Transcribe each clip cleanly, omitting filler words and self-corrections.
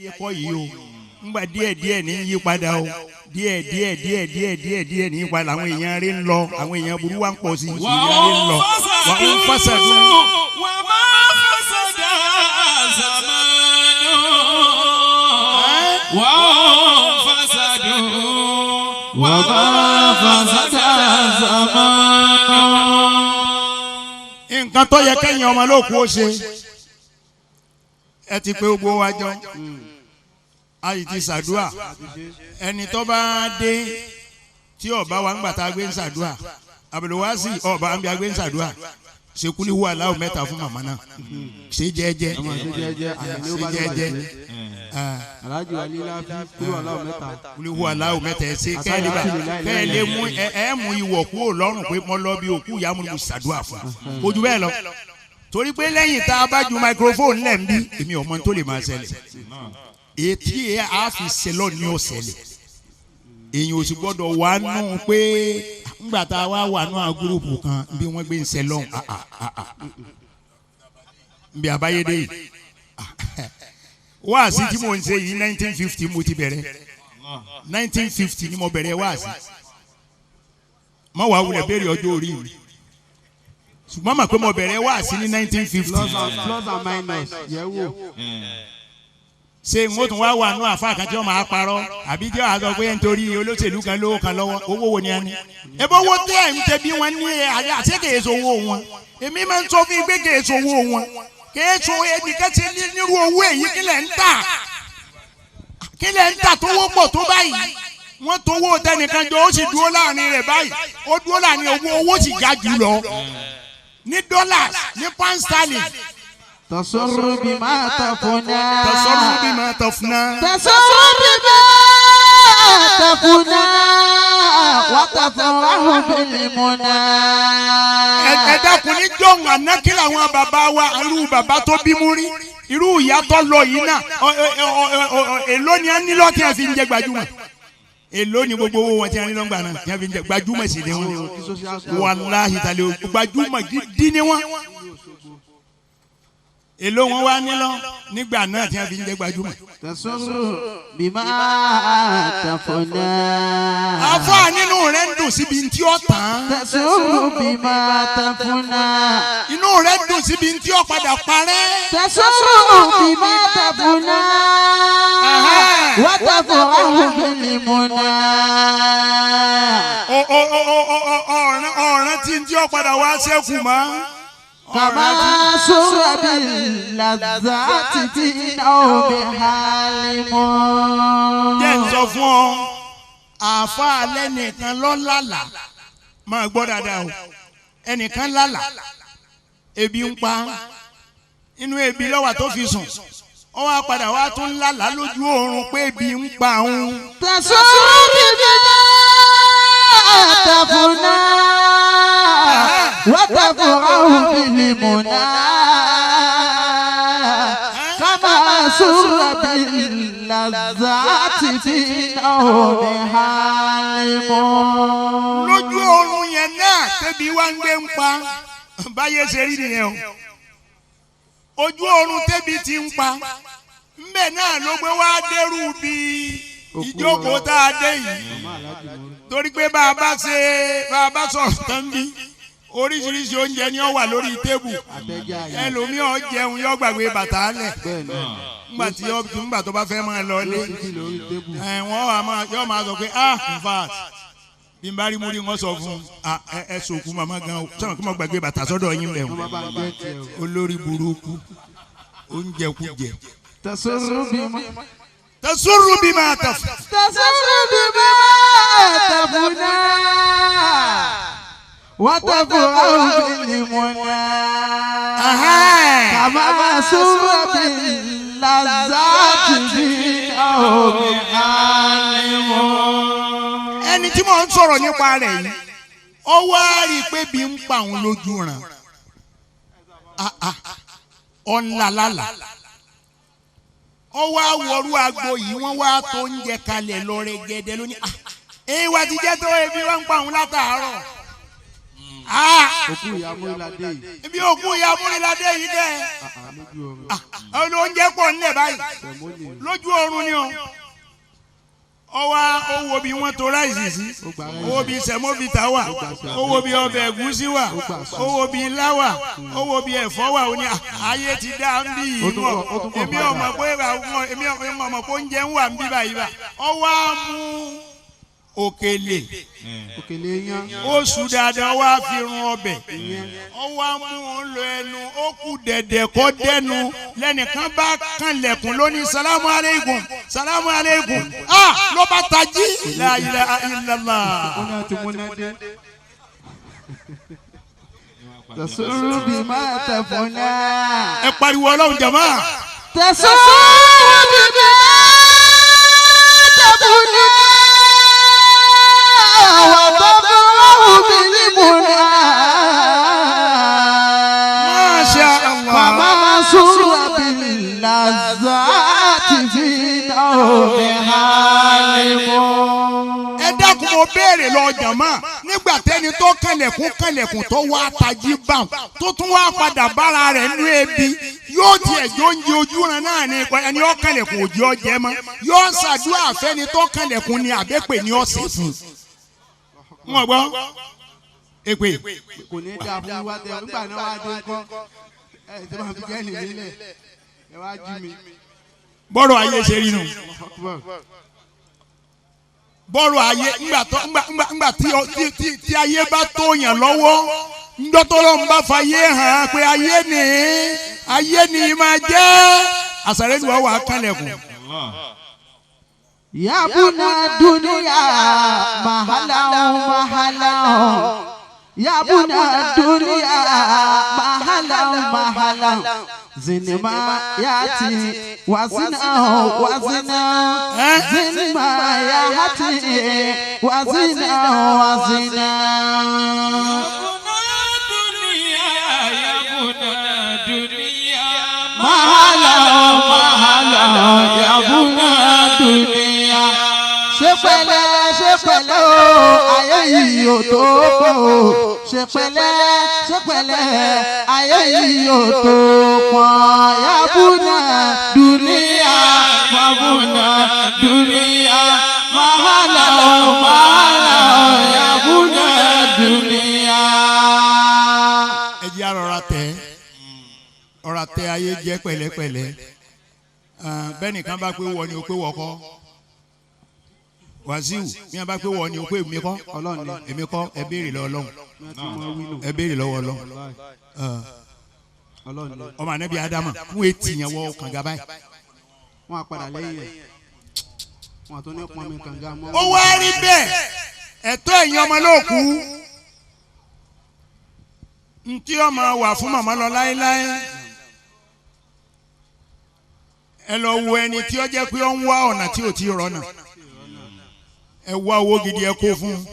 Ayé kọ́ yìí o, ńgbà díẹ̀ díẹ̀ ní yí padà o, díẹ̀ díẹ̀ díẹ̀ díẹ̀ díẹ̀ díẹ̀ ní yí padà. Àwọn èèyàn rí ń lọ, àwọn èèyàn burú wá ń pọ̀ sí i, èèyàn rí ń lọ wà ń fásádù. وما فسد زمان وهم فسدوا وما فسد زمان. Nǹkan tó yẹ kẹ́yìn ọmọ lóòkù ó ṣe, ẹ ti pé gbogbo wa jọ, a sì ti ṣàdúà. Ẹni tó bá dé tí ọba wa ń gbà tá a gbé ń ṣàdúà, Abdulwasi, ọba ń bí a gbé ń ṣàdúà, ṣekúlí wà láwù mẹ́ta fún màmá náà, ṣe jẹ́jẹ́. Ọmọ ṣe jẹ́jẹ́, àmì ó ṣe bá ló jẹ́jẹ́. bàjẹ́. Aláàjì wa lílá fi kúrò aláwọ̀ mẹ́ta. Kúlí wà láwù mẹ́ta, ẹ ṣe kẹ́lẹ́ bá kẹ́lẹ́ mú ẹ ẹ mú ìwọ̀ kúrò lọ́rùn pé mo lọ bí òkú ìyá mu ni mo ṣàdúà fún un. Kò jù bẹ́ẹ̀ lọ, torí pé lẹ́yìn tá a bá ju microphone lẹ̀ ń bí, èmi ò mọ tó lè máa ṣẹlẹ̀. Ètí ẹ á fi ṣẹlọ ní ọ̀sẹ̀lẹ̀, èyàn ò sì gbọ́dọ̀ wà nù pé ńgbà tá a wá wà nù àwọn group kan bí wọ́n gbé ń ṣẹlọ̀ nbí abáyédé yìí. Wáàsí tí mò ń ṣe yìí, 1950 mo ti bẹ̀rẹ̀. 1950 ni mo bẹ̀rẹ̀ wáàsí. Mọ wàá wulẹ̀ béèrè ọjọ́ orí mi, ṣùgbọ́n mà pé mo bẹ̀rẹ̀ wáàsí ní 1950. Plus and minus yẹ̀ wò. Ṣé n ó tún wá wà nù àfa kan tí wọ́n máa parọ́, àbí jẹ́ wàá sọ pé nítorí olóṣèlú kan lówó kan lọ́wọ́? Owó wo ni a ní? Ebo owó tẹ́ ẹ̀ ń tẹ́ bí wọ́n ní ẹ̀ àṣẹ kèé so owó wọn. Èmi máa ń sọ fún yín pé kèé so owó wọn, kèé so ẹnìkan ṣe nírú owó èyí. Kílẹ̀ ń tà? Kílẹ̀ ń tà tó wọ́pọ̀ tó báyìí? Wọ́n tówó tẹnìkan jọ, ó sì dúró láàrin rẹ̀ báyìí, ó dúró láàrin owó, owó sì ga jù lọ ní dollars, ní pound sterling. تسر بما تفنى. تسر بما تفنى. تسر بما تفنى وتفرح بالمنى. Ẹ dákun, ní jọ̀hún àná, kí làwọn bàbá wa, irú bàbá tó bí mú rí, irú ìyá tó lọ yìí náà, èló ni a ní lọ tí a fi ń jẹ gbajúmọ̀? Èló ni gbogbo owó wọn tí a ní lọ́ngbà náà tí a fi ń jẹ gbajúmọ̀? Sí ni wọn, wàláhì tàlẹ́ o, gbajúmọ̀ gidi ni wọn. Èló wọn wá nílọ nígbà náà tí a fi ń jẹ gbajúmọ̀? تسر بما تفنى. Àfáà, nínú rẹ̀ ń dùn síbi tí ó tán. تسر بما تفنى. Inú rẹ̀ dùn síbi tí ó padà parẹ́. تسر بما تفنى وتفرح بالمنى. Ọ ọ ọ ọ ọ ọ̀ràn ọ̀ràn tí ń tí ó padà wá ṣẹ́kù mọ́. كما سر باللذات في نوم حالم. Jẹ́ ń sọ fún ọ, àáfàá lẹ́nìkan lọ́ lálàá, máa gbọ́ dáadáa o. Ẹnìkan lálàá, ebi ń pa, inú ebi lọ́wà tó fi sùn. Ó wá padà wá tún lálàá lójú oorun pé ebi ń pa òun. تسر بما تفنى وتفرح بالمنى كما سر باللذات في نوم حالم. Lójú oorun yẹn náà tẹ́bi wá ń gbé ń pa, báyé ṣe rí nìyẹn o. Ojú oorun tẹ́bi ti ń pa ńbẹ náà ló gbé wá dérú bí ìjókòó tá a dé yìí, torí pé bá a bá ṣe bá a bá sọ̀rọ̀ tán bí, oríṣiríṣi oúnjẹ ni ó wà lórí table. Ẹlòmíì jẹun, yó gbàgbé bàtà lẹ̀ ńgbà tí ó ńgbà tó bá fẹ́ máa lọ lé ẹ, wọ́n wà máa yọ máa sọ pé, "Ah, in fact, bí n bá rí múrí, wọn sọ fún ah, ẹ sòkú màmá gan o, sọ̀rọ̀ kí mo gbàgbé bàtà sọ́dọ̀ yín bẹ̀ wọ́n." Olórí burúkú, oúnjẹ kú jẹ. تسر بما تسر بما تف تسر بما تفنى وتفرح بالمنى كما سر باللذات في نوم حالم. Ẹni tí mò ń sọ̀rọ̀ nípa rẹ̀ yìí, ó wá rí i pé bí ń pa òun lójú ràn, ah ah, ọ̀nlàlálà, ó wá wọrú agbo yìí, wọ́n wá tó ń jẹ kalẹ̀ lọ rẹ́gẹ́dẹ́ lónìí. Ah, èyí wá ti jẹ́ tó ebi wá ń pa òun látàárọ̀, ah. Òkú ìyá Múríládé yìí. Ibi òkú ìyá Múríládé yìí dẹ́. Lójú oorun. Olóúnjẹ pọ̀ nílẹ̀ báyìí. Sẹ̀mó nìyí. Lójú oorun ni o. Ọwọ́ owó bí wọ́n to ráìsì sí, owó bí sẹ̀móvìtà wà, owó bí ọbẹ̀ ẹ̀gúsí wà, owó bí ilá wà, owó bí ẹ̀fọ́ wà. Ó ní ayé ti dá ń bí yìí mọ̀, èmi ọmọ pé èmi ọmọ pé oúnjẹ ń wà ń bí báyìí bá. Ọwọ́ á mú òkèlè, Òkèlè yán. Ó sùn dáadáa, wá fi run ọbẹ̀, ó wá mú un lọ ẹnu, ó kù dẹ̀dẹ̀ kó dẹnu, lẹ́nìkan bá kànlẹ̀kùn lónìí, "Salamu aleykum, salamu aleykum." Ah, ló bá tají, la ilaha illallah. Ó náà ti múná dé. تسر بما تفنى. Ẹ pariwo Ọlọ́run, jama. تسر بما تفنى وتفرح بالمنى. Masha Allah. فما سر باللذات في نوم حالم. Ẹ dákun, mo béèrè lọ jàmá, nígbà tẹ́ni tó kànlẹ̀kùn kànlẹ̀kùn tó wá tají bá tó tún wá padà bára rẹ̀ nú ebi, yóò tiẹ̀ jó ń jẹ ojúran náà ni ẹni ó kànlẹ̀kùn òjì ọjẹ́ mọ́, yóò ṣàdúrà fẹ́ni tó kànlẹ̀kùn ni àbẹ́pẹ̀ ni ọ̀sẹ̀ fún un. Wọ́n gbọ́ èpè. Kò ní dáa fún wa tẹ nígbà náà wá dé ńkọ́, ẹ ṣe máa fi jẹ́ẹ̀lì nílẹ̀, ẹ wá jí mi. Bọ́rọ̀ ayé ṣe rí nu, bọ́rọ̀ ayé ńgbà tó ńgbà ńgbà ńgbà tí ọ- tí tí tí ayé bá tó yàn lọ́wọ́, ńdọ́tọ́lọ́ ń bá fa ayé hàn án pé ayé ni, ayé ni máa jẹ́ àṣàrẹ́ ni wọ́n wà á kánlẹ̀kùn. يا بنى الدنيا مهلا مهلا، يا بنى الدنيا مهلا مهلا، زن ما يأتي وزنه وزنا، زن ما يأتي وزنه وزنا. يا بنى دنيا مهلا مهلا يا بنى الدنيا، ṣe pẹ̀lẹ́, ṣe pẹ̀lẹ́ o, ayé yìí ò tó pọ̀ o. Ṣe pẹ̀lẹ́, ṣe pẹ̀lẹ́, ayé yìí ò tó pọ̀. يا بنى الدنيا، يا بنى الدنيا مهلا مهلا يا بنى الدنيا. Ẹ jẹ́ àrọ̀rà tẹ́ ọ̀rà tẹ́ ayé jẹ́ pẹ̀lẹ́pẹ̀lẹ́. Bẹ́ẹ̀ nìkan bá pé wọ ni o pé wọ́kọ́ Wàsíù, bí wọ́n bá pé wọ ni o pé èmi kọ́. Ọlọ́run ni. Èmi kọ́, ẹ béèrè lọ́wọ́ Ọlọ́run. Wọ́n ti mọ wí nù. Ẹ béèrè lọ́wọ́ Ọlọ́run. Ọlọ́run ni. Ọmọ anabi Adama fún etí yẹn wọ kànga báyìí. Wọ́n á padà lẹ́yìn ẹ̀, wọ́n á tún ní pọnmi kànga mọ́. Ó wá rí bẹ́ẹ̀, ẹ̀tọ́ ẹ̀yin ọmọ lóòkú ntí ọmọ wà fún màmá lọ láéláé. Ẹ lọ wo ẹni tí ó jẹ́ pé ó ń wá ọ̀nà tí ò tí ì rọ́nà, ẹ wá owó gidi, ẹ kó fún un,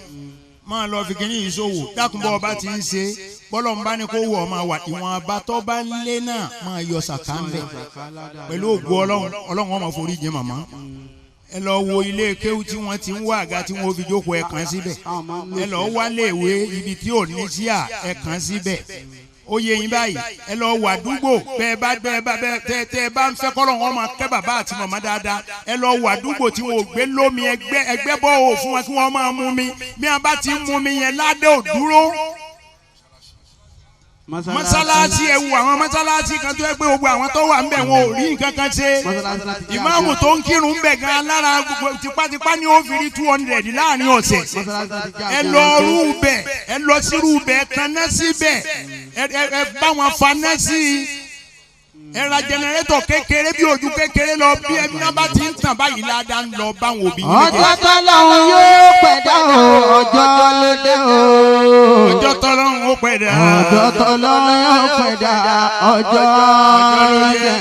máa lọ fi kíní yìí ṣòwò. Dákúnbọ̀ ọba ti ń ṣe bọ́lọ̀ ń bá ní kó wù ọ́ máa wà, ìwọ̀n abatọ́ bá ń lé náà máa yọ sàkà ń bẹ̀. Pẹ̀lú ògo Ọlọ́run, Ọlọ́run ọmọ forí jẹ màmá. Ẹ lọ wo ilé kéwú tí wọ́n ti ń wá àga tí wọ́n fi jókòó, ẹ kàn síbẹ̀. Àwọn máa ń lò. Ẹ lọ wá léèwé ibi tí ò ní sí à, ẹ kàn síbẹ̀. Ó yé yín báyìí? Ẹ lọ wà dúgbò bẹ́ẹ̀ bá bẹ́ẹ̀ bá bẹ́ẹ̀ tẹ́ tẹ́ ẹ bá ń fẹ́ kọ́lọ̀ wọn máa kẹ́ bàbá àti màmá dáadáa. Ẹ lọ wà dúgbò tí wọn ò gbé lómi, ẹgbẹ́ ẹgbẹ́ bọ́ ò fún wọn kí wọ́n máa mú mi. Bí wọn bá ti ń mú mi yẹn ládé ò dúró. Mọ́sálásí, ẹ wo àwọn mọ́sálásí kan tó yẹ pé gbogbo àwọn tó wà ń bẹ̀, wọn ò rí nǹkan kan ṣe. Mọ́sálásí láti jẹ́. Ìmáàmù tó ń kírun ń bẹ̀ gan lára, gbogbo tipátipá ni ó fi rí 200 láàrin ọ̀sẹ̀. Mọ́sálásí láti jẹ́. Ẹ lọ rú bẹ̀, ẹ lọ sírú bẹ̀, taná síbẹ̀, ẹ bá wọn faná sí i, ẹ ra generator kékeré bí ojú kékeré lọ, bí ẹ ní bá ti ń tàn báyìí, ládàá ń lọ báwọn òbí yín Ọjọ́ méjèèjì. tọ́lọ́run yóò pẹ̀dá o, ọjọ́ ló dé o. Ọjọ́ tọ́lọ́run ó pẹ̀ dá. Ọjọ́ tọ́lọ́run yóò pẹ̀dá, ọjọ́ ló dé.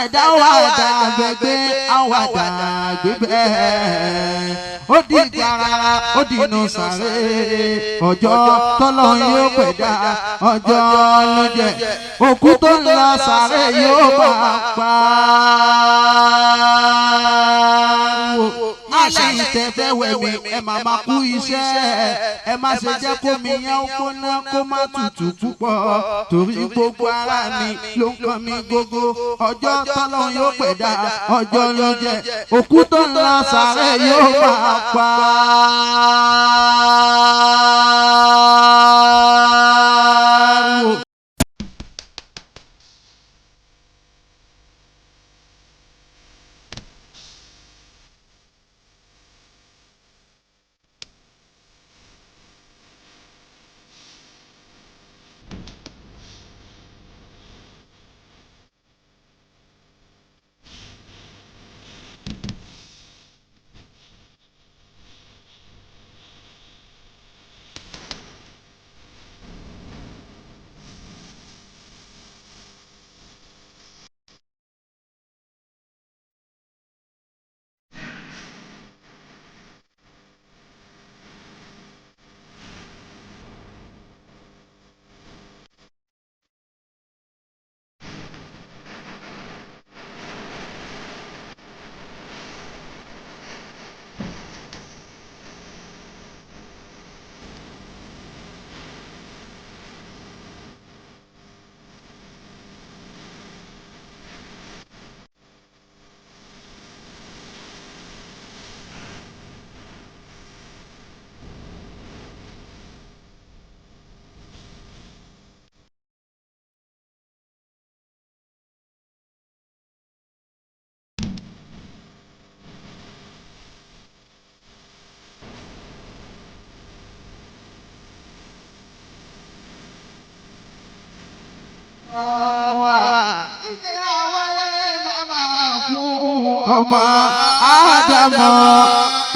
Ẹ̀dá wà dàgbẹ́gbẹ́, àwa dàgbẹ́gbẹ́. Ó di gbàrà, ó di inú sàré. Ọjọ́ tọ́lọ́run yóò pẹ̀dá, ọjọ́ ló jẹ́. Òkú tó ń lọ sàré yóò máa pa. Alẹ́ ìtẹ̀. tẹ́ fẹ́ wẹ̀ mí, ẹ má má kú iṣẹ́. Ẹ má ṣe jẹ́ kó mi yẹn ó gbóná, kó má tutù púpọ̀, torí gbogbo ara mi ló ń kàn mí gógó. Ọjọ́ tọ́lọ́run yóò pẹ̀dá ọjọ́ ló jẹ́, òkú tó ń lọ sàárẹ̀ yóò máa pa. Ọmọ Ádámọ̀,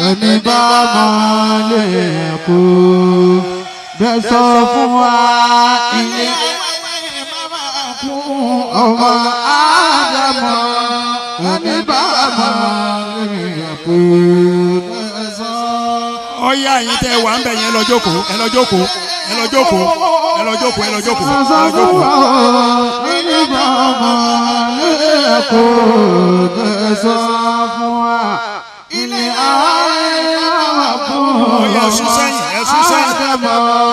ẹni bá mọ̀ lè kú bẹ́ẹ̀ sọ fún wa ilé. Ọmọ Ádámọ̀, ẹni bá mọ̀ lè kú bẹ́ẹ̀ sọ. Ọ̀yá, ẹ̀yin tẹ́ wà ń bẹ̀ yẹn, lọ jókòó, ẹ lọ jókòó, ẹ lọ jókòó, ẹ lọ jókòó, ẹ lọ jókòó, ẹ lọ jókòó. Ẹni bá mọ̀ lè kú bẹ́ẹ̀ sọ fún wa ilé ayé wà fún. Ọ̀yá, ẹ sún sẹ́yìn, ẹ sún sẹ́yìn,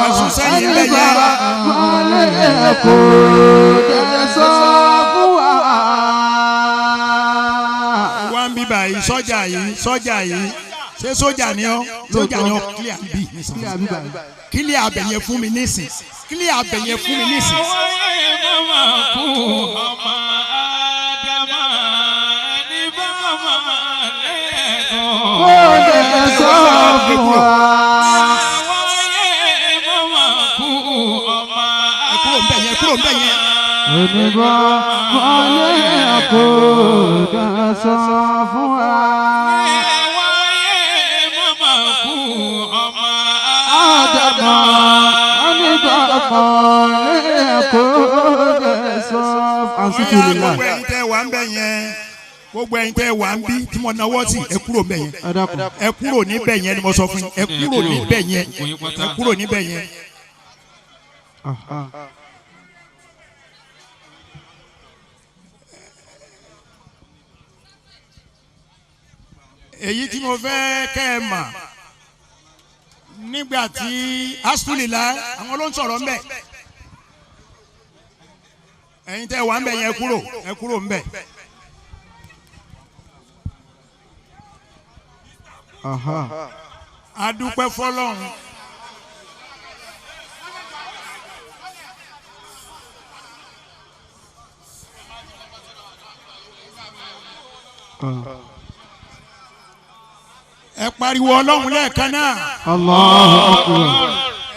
ẹ sún sẹ́yìn bẹ́ẹ̀ yẹn. Mọ̀lẹ́ kò dẹ̀ sọ fún wa. Wá ń bíbà yìí, sọ́jà yìí, sọ́jà yìí, ṣé sójà ni ọ́? Sójà ni ọ́? Clear bí nísìn, clear abẹ yẹn fún mi nísìn, clear abẹ yẹn fún mi nísìn. Àwáyé mama kú ọmọ Ádámà, ẹni bá mama lẹ́kọ̀ọ́. Kò dẹ̀ sọ fún wa. Àwáyé mama kú ọmọ Ẹ kúrò ń bẹ̀ yẹn, kúrò ń bẹ̀ yẹn. Onígbà mọ̀lẹ́ kò dẹ̀ sọ fún wa. Àwáyé mama kú ọmọ Ádámà, onígbà mọ̀lẹ́ kò dẹ̀ sọ fún Ọ̀yá, gbogbo ẹ̀yin tẹ́ wà ń bẹ̀ yẹn, gbogbo ẹ̀yin tẹ́ wà ń bí tí mo náwó sí, ẹ kúrò ń bẹ̀ yẹn, ẹ kúrò níbẹ̀ yẹn ni mo sọ fún yín, ẹ kúrò níbẹ̀ yẹn, ẹ kúrò níbẹ̀ yẹn. Èyí tí mo fẹ́ kẹ́ ẹ mà nígbà tí asúlìlá àwọn ló ń sọ̀rọ̀ ńbẹ̀, ẹ̀yin tẹ́ wà ńbẹ̀ yẹn, ẹ kúrò, ẹ kúrò ńbẹ̀. A dúpẹ́ fọ́lọ́run. Ẹ pariwo Ọlọ́run lẹ́ẹ̀kan náà. Allahu akbar.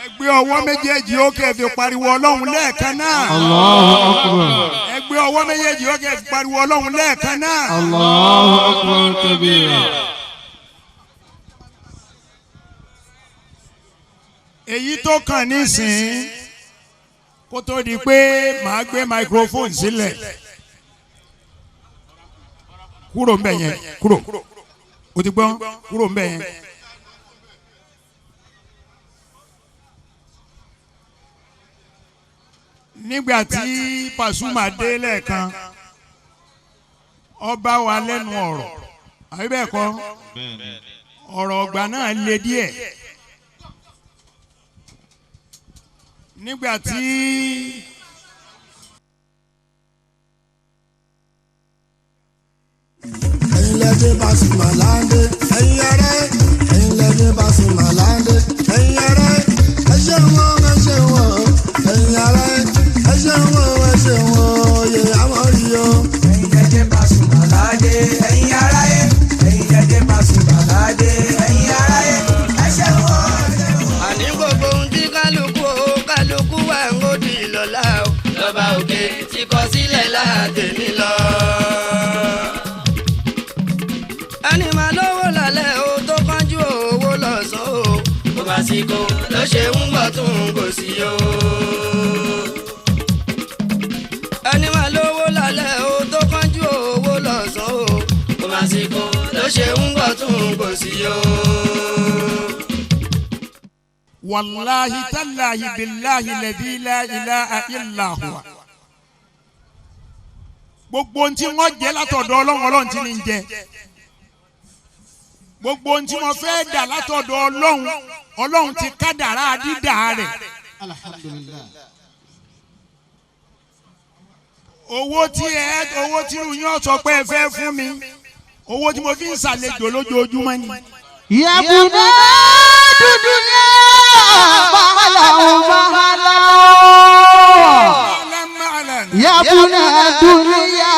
Ẹ gbé ọwọ́ méjèèjì ókè fi pariwo Ọlọ́run lẹ́ẹ̀kan náà. Allahu akbar. Ẹ gbé ọwọ́ méjèèjì ókè fi pariwo Ọlọ́run lẹ́ẹ̀kan náà. Allahu akbar kabira. Èyí tó kàn nísìnyí, kó tó di pé màá gbé microphone sílẹ̀, kúrò ń bẹ̀ yẹn, kúrò, o ti gbọ́n, kúrò ń bẹ̀ yẹn. Nígbà tí Pasuma dé lẹ́ẹ̀kan, ó bá wa lẹ́nu ọ̀rọ̀, àbí bẹ́ẹ̀ kọ́? Ọ̀rọ̀ ọgbà náà le díẹ̀. Nígbà tí Ẹ̀yin lẹ́dí Pasuma láńdé, ẹ̀yin ará, ẹ̀yin lẹ́dí Pasuma láńdé, ẹ̀yin ará, ẹ ṣeun o, ẹ ṣeun o, ẹ̀yin ará, ẹ ṣeun o, ẹ ṣeun o, oyè àmọ́rí o. Ẹ̀yin jẹ́jẹ́ Pasuma láde, ẹ̀yin aráyé. Ẹ̀yin jẹ́jẹ́ Pasuma láde, ẹ̀yin aráyé. Ẹ ṣeun o, ẹ ṣeun o. Àní gbogbo ohun tí kálukú o kálukú wà ń ó di lọ́la o lọ́ba òkè ti kọ sílẹ̀ látẹ̀mí lọ. Ẹni máa lówó lálẹ́ o tó kánjú owó lọ́sàn-án o kò bá sí kó ló ṣe ń bọ̀ tún kò sí o. Ẹni máa lówó lálẹ́ o tó kánjú owó lọ́sàn-án o kò bá sí kó ló ṣe ń bọ̀ tún kò sí o. Wàláhi tàláhi bíláhi lẹ́bí láìláha ìlàhùwà. Gbogbo ohun tí wọ́n jẹ́ látọ̀dọ̀ Ọlọ́run, Ọlọ́run ti ní í jẹ. Gbogbo ohun tí wọ́n fẹ́ dà látọ̀dọ̀ Ọlọ́run, Ọlọ́run ti kádàrá dídà rẹ̀. Alhamdulillah. Owó tí ẹ owó tí irú yín sọ pé ẹ fẹ́ fún mi, owó tí mo fi ń ṣàlejò lójoojúmọ́ ni. Yabuna dudunya mahalau mahalau. Yabuna dunya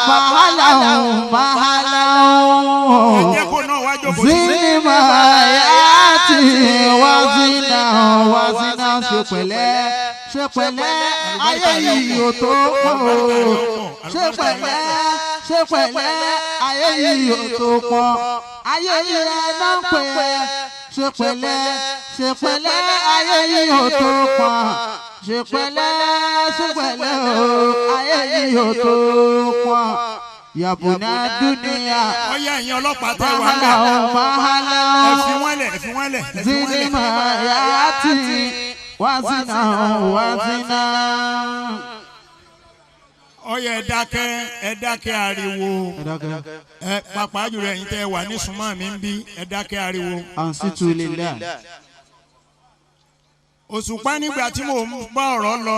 mahalau mahalau. Ẹ jẹ́ kó náà wá jókòó sí. Zima yati wazina wazina ṣe pẹ̀lẹ́ ṣe pẹ̀lẹ́ ayé yìí ò tó pọ̀ o. Ṣe pẹ̀lẹ́ ṣe pẹ̀lẹ́ ayé yìí ò tó pọ̀ ayé yìí ẹ náà ń pè é. Ṣe pẹ̀lẹ́ ṣe pẹ̀lẹ́ ayé yìí ò tó pọ̀ ṣe pẹ̀lẹ́ ṣe pẹ̀lẹ́ o ayé yìí ò tó pọ̀ yabuna dunia Ọyá ẹ̀yin ọlọ́pàá tẹ wà ń bẹ̀. mahalau mahalau. Ẹ fi wọ́n lẹ̀, ẹ fi wọ́n lẹ̀, ẹ fi wọ́n lẹ̀. Zilima yati wazina wazina. Ọyá ẹ dákẹ́, ẹ dákẹ́ ariwo. Ẹ pàápàá jùlọ ẹ̀yin tẹ́ wà ní súnmọ́ mi ń bí, ẹ dákẹ́ ariwo. Ansitu lillah. Òṣùpá nígbà tí mò ń bá ọ̀rọ̀ lọ.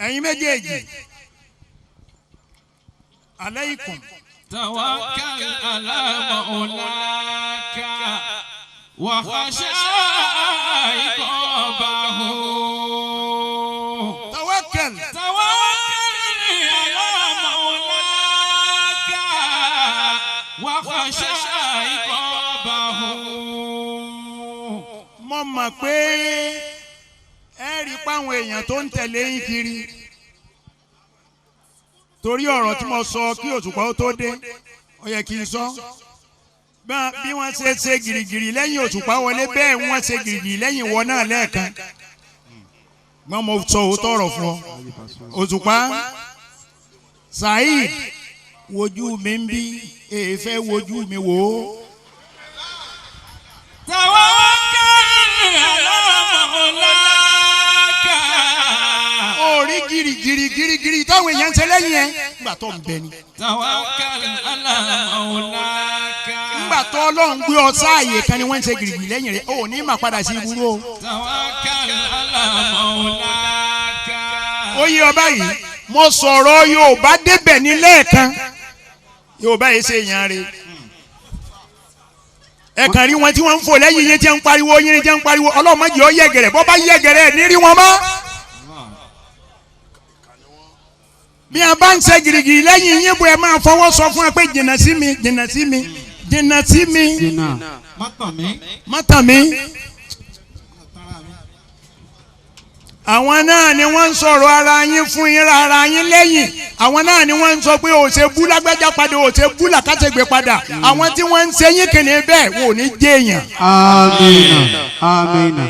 Ẹ̀yin méjèèjì, aleikum. توكل على مولاك وخشى عقابه. Tawakkal. توكل على مولاك وخشى عقابه. Mo mọ̀ pé ẹ rí páwọn èèyàn tó ń tẹ̀lé yín kiri. Torí ọ̀rọ̀ tí mo sọ kí Òṣùpá ó tó dé, ó yẹ kí n sọ. Bí wọ́n ṣe ṣe gìrìgìrì lẹ́yìn Òṣùpá wọlé bẹ́ẹ̀ wọ́n ṣe gìrìgìrì lẹ́yìn ìwọ náà lẹ́ẹ̀kan. Gbọ́n mo sọ òótọ́ ọ̀rọ̀ fún ọ. Òṣùpá Saheed wojú mi ń bí èéfẹ́ wojú mi wò ó. توكل على مولاك. Ó rí gìrìgìrì gìrìgìrì táwọn èèyàn ń ṣe lẹ́yìn ẹ̀. Nígbà tó ń bẹ ni. توكل على مولاك. Nígbà tó Ọlọ́run gbé ọ sáàyè kan ni wọ́n ń ṣe gìrìgìrì lẹ́yìn rẹ̀. Ó ní mà padà sí ibùdó o. توكل على مولاك. Ó yé ọ báyìí, mo sọ̀rọ̀ Yorùbá débẹ̀ ní lẹ́ẹ̀kan. Yorùbá yìí ṣe èèyàn rẹ̀. Ẹ kàn rí wọn tí wọ́n ń fò lẹ́yìn yín tí ń pariwo yín tí ń pariwo Ọlọ́run má jẹ́ ó yẹ̀gẹ̀rẹ̀ bọ́ bá yẹ̀gẹ̀rẹ̀ ní rí wọn mọ́. Bí a bá ń ṣe gìrìgìrì lẹ́yìn yín bó ẹ máa fọwọ́ sọ fún ẹ pé jìnnà sí mi, jìnnà sí mi, jìnnà sí mi, Jìnnà. Má tàn mí. má tàn mí. Àwọn náà ni wọ́n ń sọ̀rọ̀ ara yín fún yín ara yín lẹ́yìn. Àwọn náà ni wọ́n ń sọ pé ó ṣe bú lágbájá padà, ó ṣe bú làkàṣègbè padà. Àwọn tí wọ́n ń ṣe yín kìnìún bẹ́ẹ̀ wò ní jẹ́yàn. Amina. Amina.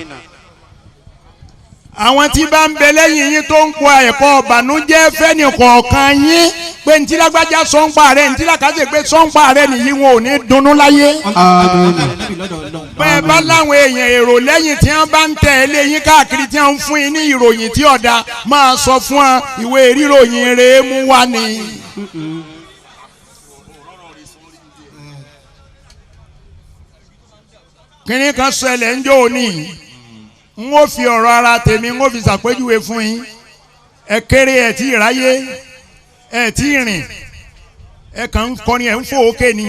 Àwọn tí bá ń bẹ lẹ́yìn yín tó ń kó ẹ̀kọ́ ọ̀bànújẹ́ fẹ́ni kọ̀ọ̀kan yín pé ntí lágbájá sọ́npa rẹ̀ ntí làkàṣègbè sọ́npa rẹ̀ nìyí wọn ò ní dunnú láyé. Amina. Bẹ́ẹ̀ bá láwọn èèyàn èrò lẹ́yìn tí wọ́n bá ń tẹ̀lé yín káàkiri tí wọ́n ń fún yín ní ìròyìn tí ọ̀dà máa sọ fún wọn ìwé ríròyìn rẹ̀ mú wá ni. Kínní kan ṣẹlẹ̀ ń jó òní, n ó fi ọ̀rọ̀ ara tèmi n ó fi ṣàpèjúwe fún yín. Ẹ kéré, ẹ tí ì ráyé, ẹ tí ì rìn, ẹ kàn ń kọrin, ẹ ń fò ókè ni.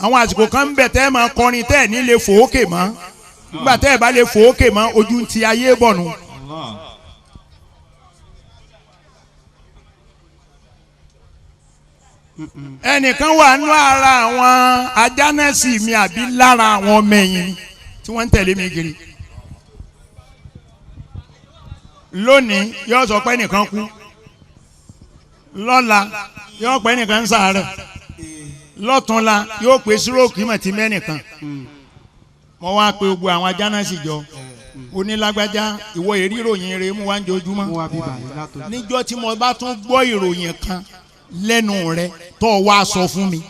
Àwọn àsìkò kan ń bẹ tẹ́ ẹ máa kọrin tẹ́ ẹ ní lè fò ókè mọ́. Nígbà tẹ́ ẹ bá lè fò ókè mọ́, ojú ń ti ayé bọ̀ nù. Ẹnìkan wà nú ara àwọn ajánẹ́sì mi àbí lára àwọn ọmọ ẹ̀yìn tí wọ́n ń tẹ̀lé mi kiri. Lónìí yóò sọ pé ẹnìkan kú, lọ́la yóò pé ẹnìkan ń ṣàárẹ̀, lọ́túnla yóò pé síróòkì mọ̀ tí mẹ́nìkan. Mo wá pe gbogbo àwọn ajánẹ́sì jọ, onílágbájá ìwọ èrí ìròyìn rẹ mú wá ń jojúmọ́. Níjọ́ tí mo bá tún gbọ́ ìròyìn kan lẹ́nu rẹ tó wá sọ fún mi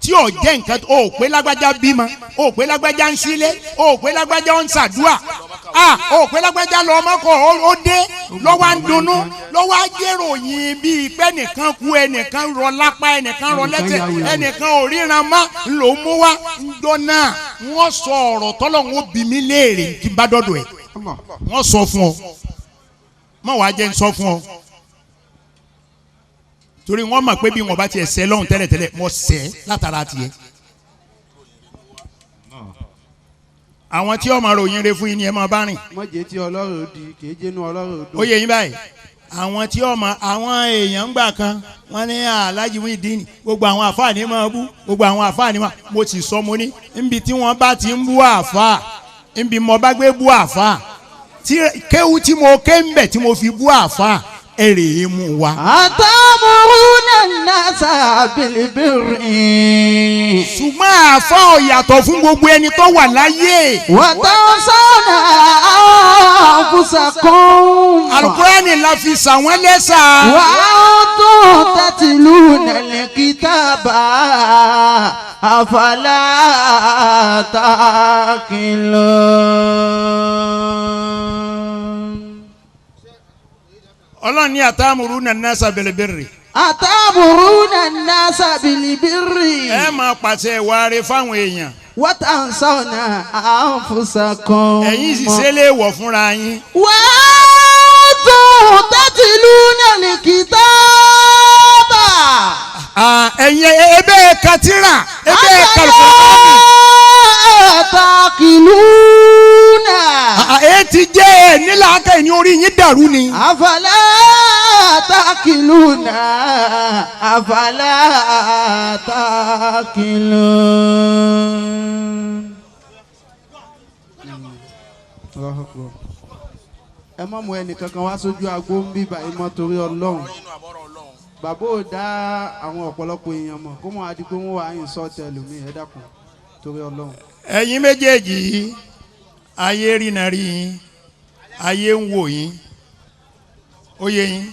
tí ò jẹ́ nǹkan, o ò pé lágbájá bímọ, o ò pé lágbájá ń sílé, o ò pé lágbájá ń ṣàdúà, o ò pé lágbájá lọ ọmọkọ ó dé lọ́wọ́ ń dunnú lọ́wọ́ ajéròyìn bíi pé ẹnìkan kú, ẹnìkan rọ lápá, ẹnìkan rọ lẹ́sẹ̀, ẹnìkan ò ríran mọ́ ló mú wá. Ńjọ́ náà wọ́n sọ ọ̀rọ̀ tọ́lọ́run ó bi mí léèrè kí n bá dọ́dọ̀ ẹ̀. Wọ́n sọ fún ọ, mọ̀ wá jẹ́ ń sọ fún ọ, torí wọ́n mọ̀ pé bí wọ́n bá tiẹ̀ sẹ́ lọ́hùn tẹ́lẹ̀tẹ́lẹ̀ mọ̀ sẹ́ látara tiẹ̀. Àwọn tí ọmọ ròyìn re fún yín ni ẹ máa bá rìn. Mọ̀jẹ̀ tí ọlọ́run di kì í jẹ́nu ọlọ́run dùn. Ó yẹ yín báyìí. Àwọn tí ọmọ àwọn èèyàn ń gbà kan wọ́n ní Alhaji Muyideen gbogbo àwọn àfáà ní máa bú, gbogbo àwọn àfáà ní máa. Mo sì sọ mo ní níbi tí wọ́n bá ti ń bú àfáà, níbi mo bá gbé bú àfáà, tí kéwú tí mo ké ń bẹ̀ tí mo fi bú àfáà, èrè yìí mú wa. Atamuruna nasa bilibiri. Ṣùgbọ́n àfa ò yàtọ̀ fún gbogbo ẹni tó wà láyé. Watansawna anfusakum. Alukurani la fi sàwọn lẹ́sà. Wa antum tatluna al-kitaba afala taqilun. Ọlọ́run ní atamuruna nasa bilibiri. Atamuruna nasa bilibiri. Ẹ máa pàṣẹ ìwà rere fáwọn èèyàn. Watansawna anfusakum. Ẹ̀yin sì ṣe lè wọ̀ fúnra yín. Wa antum tatluna al-kitaba. Ẹ̀yin ebe katira ebe kàlùkùránì. Taqiluna. Ẹ ti jẹ́ ẹ nílà aka ẹ̀ ní orí yín dàrú ni. Afala taqiluna. Afala taqilun. Ẹ má mú ẹnì kankan wá sójú agbo ń bíbà yìí mọ́ torí Ọlọ́run. Bàbá ò dá àwọn ọ̀pọ̀lọpọ̀ èèyàn mọ̀ kó mọ̀ adigun wọn wà áyìn sọ́ọ̀tẹ̀ lómi, ẹ dákun torí Ọlọ́run. Ẹ̀yin méjèèjì yìí, ayé rìnà rí yín, ayé ń wò yín, ó yé yín,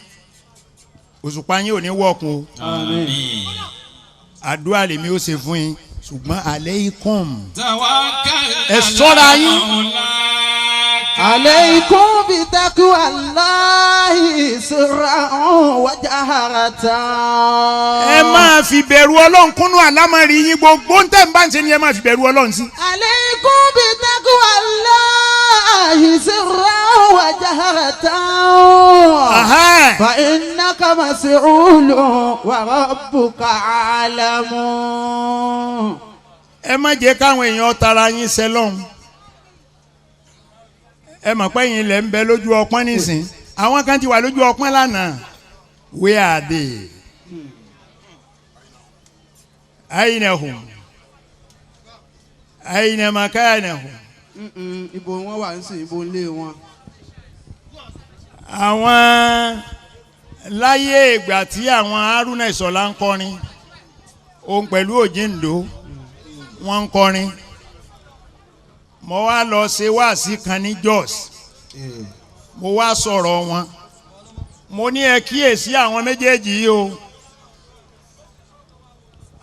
òṣùpá yín ò ní wọ̀kun o. Àmín. Àdúrà lèmi ó ṣe fún yín, ṣùgbọ́n aleikum. Tawakkal Ẹ ṣọ́ra yín. Aleikum bi taqwallahi sirran wa jaharatan. Ẹ máa fi bẹ̀rù Ọlọ́run kúnnú àlámọ̀rí yín, gbogbo ń tẹ̀ ń bá ń ṣe ni ẹ máa fi bẹ̀rù Ọlọ́run sí. Aleikum bi taqwallahi sirran wa jaharatan. Aha. Fa innaka mas'ulun wa rabbuka a'lamu. Ẹ má jẹ́ káwọn èèyàn tara yín ṣe lọ́hùn. Ẹ mọ̀ pé yín lẹ̀ ń bẹ lójú ọpọ́n nísìn, àwọn kan ti wà lójú ọpọ́n lánàá. Where are they? Aina hum? Aina makanahum? Ibo wọn wà ń sìn, ibo ń lé wọn. Àwọn láyé ìgbà tí àwọn Haruna Ìṣọ̀lá ń kọrin, òun pẹ̀lú Òjìǹdó wọ́n ń kọrin. Mo wá lọ ṣe wáàsí kan ní Jos, mo wá sọ̀rọ̀ wọn. Mo ní ẹ kíyèsí àwọn méjèèjì yìí o.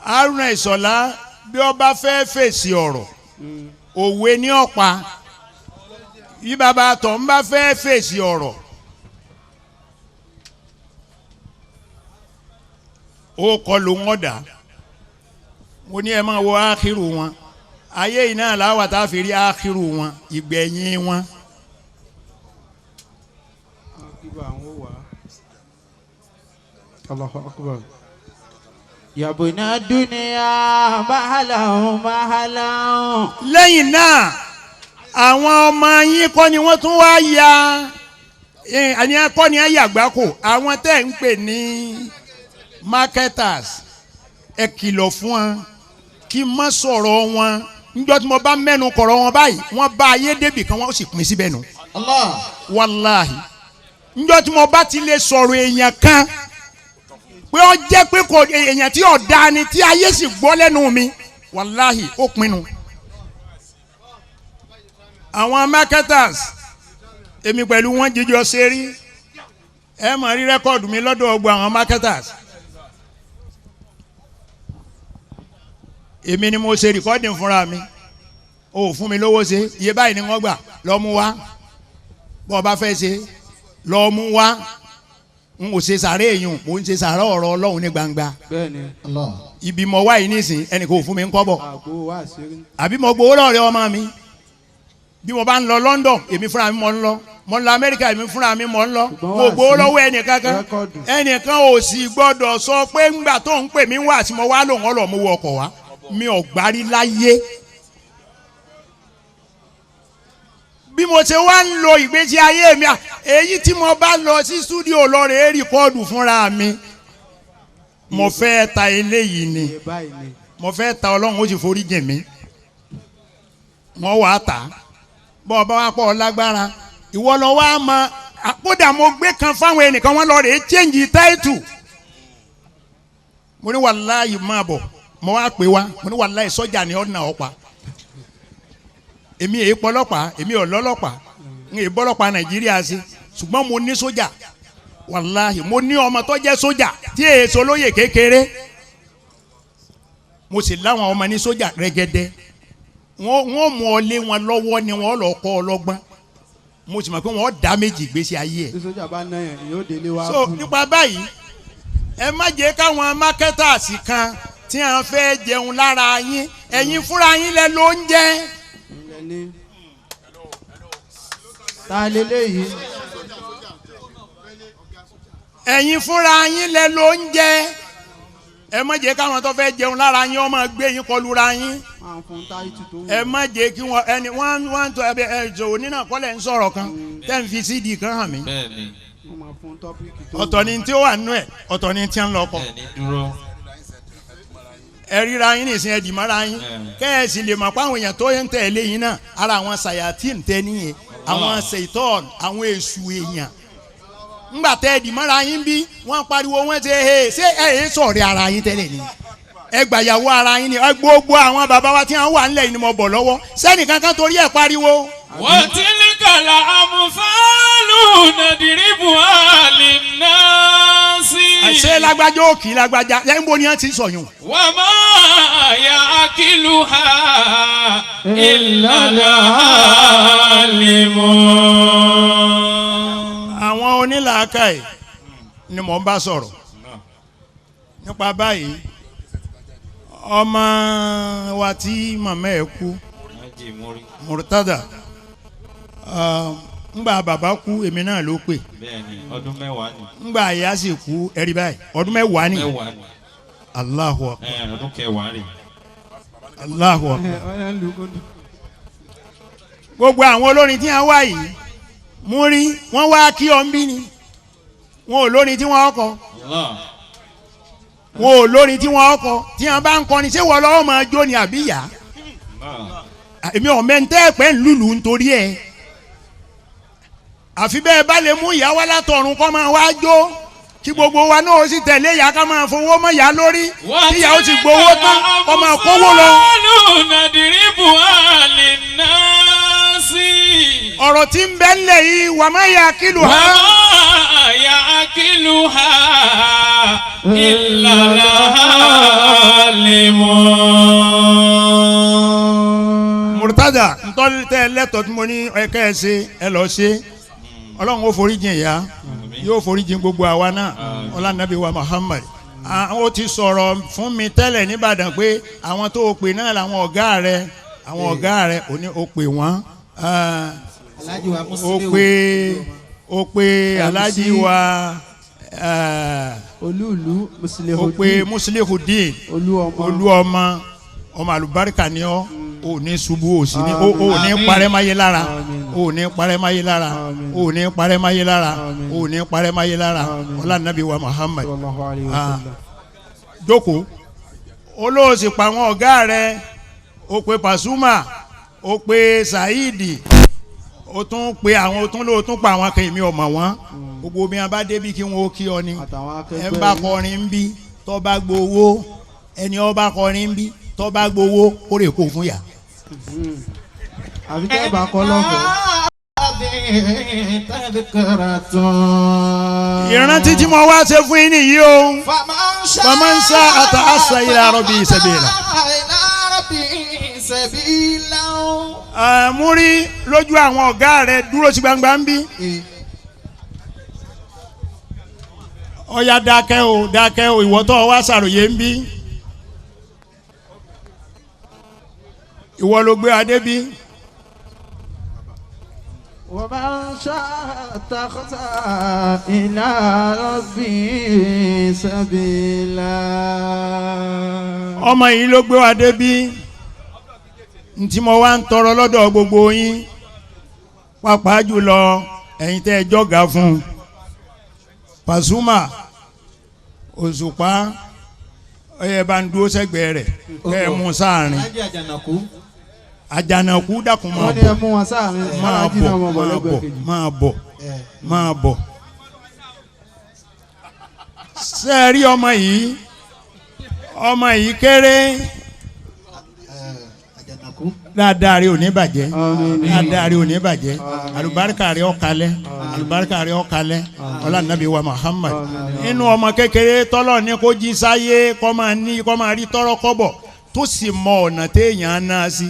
Haruna Ìṣọ̀lá bí ó bá fẹ́ fèsì ọ̀rọ̀, òwe ní ọ̀pá. Bí bàbá tó ń bá fẹ́ fèsì ọ̀rọ̀, ó kọ ló ń ọ̀dà. Mo ní ẹ máa wo ákírù wọn. Ayé yìí náà làwọn tá a fi rí ákírù wọn, ìgbẹ̀yìn wọn. Allahu akbar. Yabuna dunya mahalan mahalan. Lẹ́yìn náà àwọn ọmọ yín kọ́ ni wọ́n tún wá ya àní akọ́ ni àyàgbákò àwọn tẹ́ ń pè ní marketers. Ẹ kìlọ̀ fún wọn kí n má sọ̀rọ̀ wọn. Níjọ́ tí mo bá mẹ́nu kọ̀rọ̀ wọn báyìí, wọ́n bá ayé débì kan, wọ́n sì pín síbẹ̀ nù. Wàláhì, níjọ́ tí mo bá ti lè sọ̀rọ̀ èèyàn kan pé ó jẹ́ pé kò èèyàn tí ò dáa ni tí ayé sì gbọ́ lẹ́nu mi, wàláhì, ó pinnu. Àwọn marketers, èmi pẹ̀lú wọn jíjọ ṣe rí. Ẹ máa rí record mi lọ́dọ̀ ọgbọ àwọn marketers. Èmi ni mo ṣe recording fúnra mi. O ò fún mi lówó ṣe, iye báyìí ni wọ́n gbà, lọ mú wá. Bọ́ ọ bá fẹ́ ṣe, lọ mú wá. N ò ṣe sàárẹ̀ èèyàn, mò ń ṣe sàárẹ̀ ọ̀rọ̀ Ọlọ́run ní gbangba. Bẹ́ẹ̀ni. Ibi mo wá yìí nísìn, ẹnì kò fún mi ń kọ́bọ̀. Àgbo wá sí. Àbí mo gbowó lọ́rẹ̀ ọmọ mi. Bí mo bá ń lọ London, èmi fúnra mi mò ń lọ. Mo ń lọ Amẹ́ríkà, èmi fúnra mi mò ń lọ. Mo gbowó lọ́wọ́ ẹnìkan kan. Ẹnìkan ò sì gbọ́dọ̀ sọ pé ńgbà tó ń pè mí wá sí mo wá lòun ọlọ́ mo wọ ọkọ̀ wá. Mi ò gbárí láyé. Bí mo ṣe wá ń lo ìgbésí ayé mi, èyí tí mo bá lọ sí stúdíò lọ rèé rìkọ́ọ̀dù fúnra mi. Mo fẹ́ ta eléyìí ni. Mo fẹ́ ta, Ọlọ́run ó sì forí jìn mí. Wọ́n wàá tà á. Bọ́ ọ bá wá pọ̀ lágbára, ìwọ lọ wá mọ. Kódà mo gbé kan fáwọn ẹnìkan, wọ́n lọ rèé change táìtù. Mo ní wàláyé máa bọ̀, mo wá pè wá, mo ní wàláyé sọ́jà ni ọ̀nà ọ̀pá. Èmi èyí pọlọ́pàá, èmi ò lọ́lọ́pàá, ń èyí bọ́lọ́pàá Nàìjíríà sí, ṣùgbọ́n mo ní sójà. Wàláhì, mo ní ọmọ tó jẹ́ sójà tí èso lóye kékeré. Mo sì láwọn ọmọ ní sójà rẹ́gẹ́dẹ́. Wọ́n mú ọ lé wọn lọ́wọ́ ni wọ́n lọ kọ́ ọ lọ́gbọ́n. Mo sì mọ̀ pé wọ́n dá méjì ìgbésí ayé ẹ̀. Tí sójà bá ná yẹn, yóò délé wá. So nípa báyìí, ẹ má jẹ́ káwọn mákẹ́tàsì kan tí à ń fẹ́ jẹun lára yín, ẹ̀yin fúnra yín lẹ ló ń jẹ. Ta leléyìí? Ẹ̀yin fúnra yín lẹ ló ń jẹ. Ẹ má jẹ́ káwọn tó fẹ́ jẹun lára yín ó máa gbé yín kọlu ra yín. Ẹ má jẹ́ kí wọ́n ẹni wọ́n tó ẹ ẹ jòwó nínú àkọọ́lẹ̀ ń sọ̀rọ̀ kan tẹ́ ń fi CD kan hàn mí. Ọ̀tọ̀ ni tí ó wà nínú ẹ̀, ọ̀tọ̀ ni tí ń lọ kọ. Ẹ ríra yín nìsín, ẹ dì mọ́ra yín. Kẹ́ ẹ sì lè mọ̀ pé àwọn èèyàn tó ń tẹ̀lé yín náà, ara àwọn sàyàtìn tẹ́ nìyẹn, àwọn ṣèitọ́ọ̀nù, àwọn èṣù èèyàn. Ńgbà tẹ́ ẹ dì mọ́ra yín bí wọ́n pariwo wọ́n ṣe é ṣé ẹ ẹ sọ̀rọ̀ ara yín tẹ́lẹ̀ ni. Ẹ gbàyàwó ara yín ni. Ẹ gbogbo àwọn bàbá wa tí wọ́n wà ńlẹ̀ yìí ni mo bọ̀ lọ́wọ́. Sẹ́nìkan kan torí ẹ̀ pariwo. وتلك الأمثال نضربها للناس. Àṣé lágbájá òkì lágbájá lẹ́yìn bó ni wọ́n ti sọ̀yún. وما يعقلها إلا العالمون. Àwọn onílàákàyè ni mò ń bá sọ̀rọ̀ nípa báyìí. Ọmọ wa tí màmá ẹ̀ kú, Murtada, ngbà bàbá kú èmi náà ló pè. Bẹ́ẹ̀ni, ọdún mẹ́wàá ni. Ngbà ìyá sì kú, ẹ̀rí báyìí, ọdún mẹ́wàá ni. Allahu Akbar. Ọdún kẹwàá rè. Allahu Akbar. Gbogbo àwọn olórin tí wọ́n wá yìí, mú rí wọ́n wá kí ọ ń bí ni. Wọn ò lórin tí wọ́n kọ. Wọn ò lórin tí wọ́n kọ. Tí wọ́n bá ń kọrin, ṣé wọ́n lọ́wọ́ máa jó ni àbí ìyá? Èmi ò mẹ́ńtẹ́ pẹ́ ń lùlù nítorí ẹ̀. Àfi bẹ́ẹ̀ bá lè mú ìyá wá látọ̀run kọ́ máa wá jó, kí gbogbo wa náà ó sì tẹ̀lé ìyá ká máa fowó mọ́ ìyá lórí, kí ìyá ó sì gbowó tán kọ́ máa kówó lọ. Ọ̀rọ̀ tí ń bẹ ńlẹ̀ yìí, wà má yà kílù ha. Wà má yà kílù ha ìlànà àlìmọ́. Murtada, ntọ́lí tẹ́ lẹ́tọ̀ọ́ tí mo ní ẹ̀ka ẹ̀ ṣe, ẹ lọ ṣe. Ọlọ́run ó forí jìn ìyá, yóò forí jìn gbogbo àwa náà. Ọlá nàbí wa Muhammad. Ó ti sọ̀rọ̀ fún mi tẹ́lẹ̀ nìbàdàn pé àwọn tó o pè náà làwọn ọ̀gá rẹ̀, Àwọn ọ̀gá rẹ̀ ò ní o pè wọ́n. Alhaji wa Ó Musiliu. pé ó pé Alhaji wa Olúùlú ó pé Musiliudeen. Muslihudeen. Olúọmọ. Olúọmọ, ọmọ àlùbáríkà ni ọ́, ò ní ṣubú, ò sì ní ò ní parẹ́ máyé lára, ò ní parẹ́ máyé lára, ò ní parẹ́ máyé lára, ò ní parẹ́ máyé lára. Ọlá nàbí wa Muhammad. Sallallahu alayhi wa Ah. sallam. Jókòó, olóòsì pa àwọn ọ̀gá rẹ̀, ó pe Pasuma, ó pe Saheed, ó tún pe àwọn, ó tún lóò tún pa àwọn akẹ́yìnmí ọmọ wọn gbogbo bí wọn bá débi kí wọn ó kí ọ ni. Àtàwọn Ẹ akẹgbẹ́ bá yín. kọrin ń bí tó bá gbowó, ẹni ó bá kọrin ń bí tó bá gbowó, ó rè kó fún yà. Àbí tẹ́ ẹ bá kọ́ lọ́fẹ̀ẹ́. Ìrántí tí mo wá ṣe fún yín nìyí o. Faman sha'a ta'assa ila rabbi sabila. Múrí lójú àwọn ọ̀gá rẹ̀ dúró sí gbangba ń bí. Ọ̀ya dákẹ́ o, dákẹ́ o, ìwọ tó wá ṣàròyé ń bí. Ìwọ ló gbé adé bí. ومن شاء اتخذ إلى ربه سبيلا. Ọmọ yìí ló gbé wa dé bí. Ntí mo wá ń tọrọ lọ́dọ̀ gbogbo yín, pàápàá jùlọ ẹ̀yin tẹ́ ẹ jọ́gà fún un, Pasuma, Òṣùpá, ẹ bá ń dúró sẹ́gbẹ̀ẹ́ rẹ̀ kẹ́ ẹ mú sáàrin. Alhaji Ajanaku. Àjànàkú, dákun, máa Wọ́n ní bọ̀. ẹ mú wọn sáàrin. Máa Aláàjì bọ̀. náà mọ̀ bọ̀ Máa bọ̀. lẹ́gbẹ̀ẹ́ kejì. Máa bọ̀, máa bọ̀. Ṣé ẹ rí ọmọ yìí? Ọmọ yìí kéré. Ajanaku. Dáadáa rí, ò ní bàjẹ́. Àmín. Dáadáa rí, ò ní bàjẹ́. Àlùbáríkà rí, ó kalẹ̀. Àlùbáríkà rí, ó kalẹ̀. Ọlá nàbí wa Muhammad. Inú ọmọ kékeré tọ́lọ̀ ní kó jí sáyé, kó máa ní, kó máa rí tọ́rọ́ kọ́bọ̀, tó sì mọ ọ̀nà téèyàn á ná sí,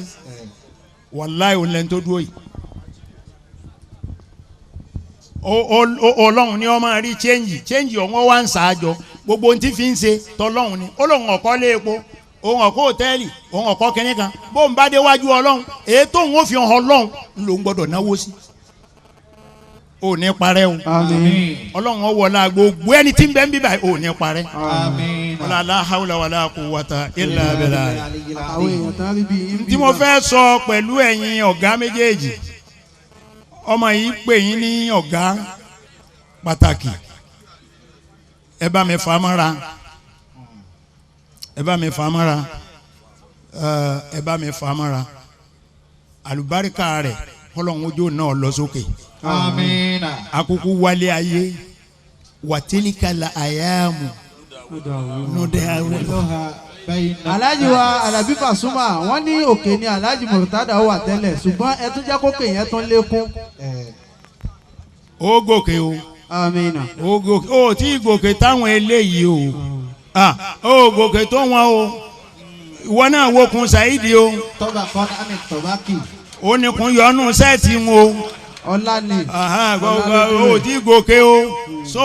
wàláì, òun lẹ́ni tó dúró yìí. Ọlọ́run ni ó máa rí change change ọ̀hún wá ń ṣáájọ. Gbogbo ohun tí fi ń ṣe tọlọ́run ni. Ó lóun ọ̀kọ́ lé epo, òun ọ̀kọ́ hòtẹ́ẹ̀lì, òun ọ̀kọ́ kínní kan. Bóun bá déwájú Ọlọ́run, èyí tóun ó fi hàn Ọlọ́run lòun gbọ́dọ̀ náwó sí. Ò ní parẹ́ o. Àmín. Ọlọ́run ó wọlá gbogbo ẹni tí ń bẹ ń bíbà, ò ní parẹ́. Àmín. Wala la hawla wala quwwata illa billah. Àwọn èèyàn tán rí bíi yín bí Tí mo fẹ́ sọ pẹ̀lú ẹ̀yin ọ̀gá méjèèjì, ọmọ yìí pè yín ní ọ̀gá pàtàkì, ẹ bá mi fà á mọ́ra, ẹ bá mi fà á mọ́ra, ẹ bá mi fà á mọ́ra. Àlùbáríkà rẹ̀, kọ́lọ́hún ojú náà lọ sókè. Àmín. Akuku wálé ayé wàtílíkàlà àyàmù nùdẹ́ àwọn. Alhaji wa Alabi Pasuma, wọ́n ní òkè ni Alhaji Murtada wà tẹ́lẹ̀, ṣùgbọ́n ẹ tún jẹ́ kókè yẹn tún lékún. Ó gòkè o. Amina. Ó gòkè ó, tí gòkè táwọn eléyìí o. Ah, ó gòkè tó wọn o. Ìwọ náà wokun Saidi o. Tọ́ba kan àmì tọ́bákì. Ó ní kun yọnu sẹ́ẹ̀tì wọn o. Ọlá ni. Aha, ó tí gòkè o. So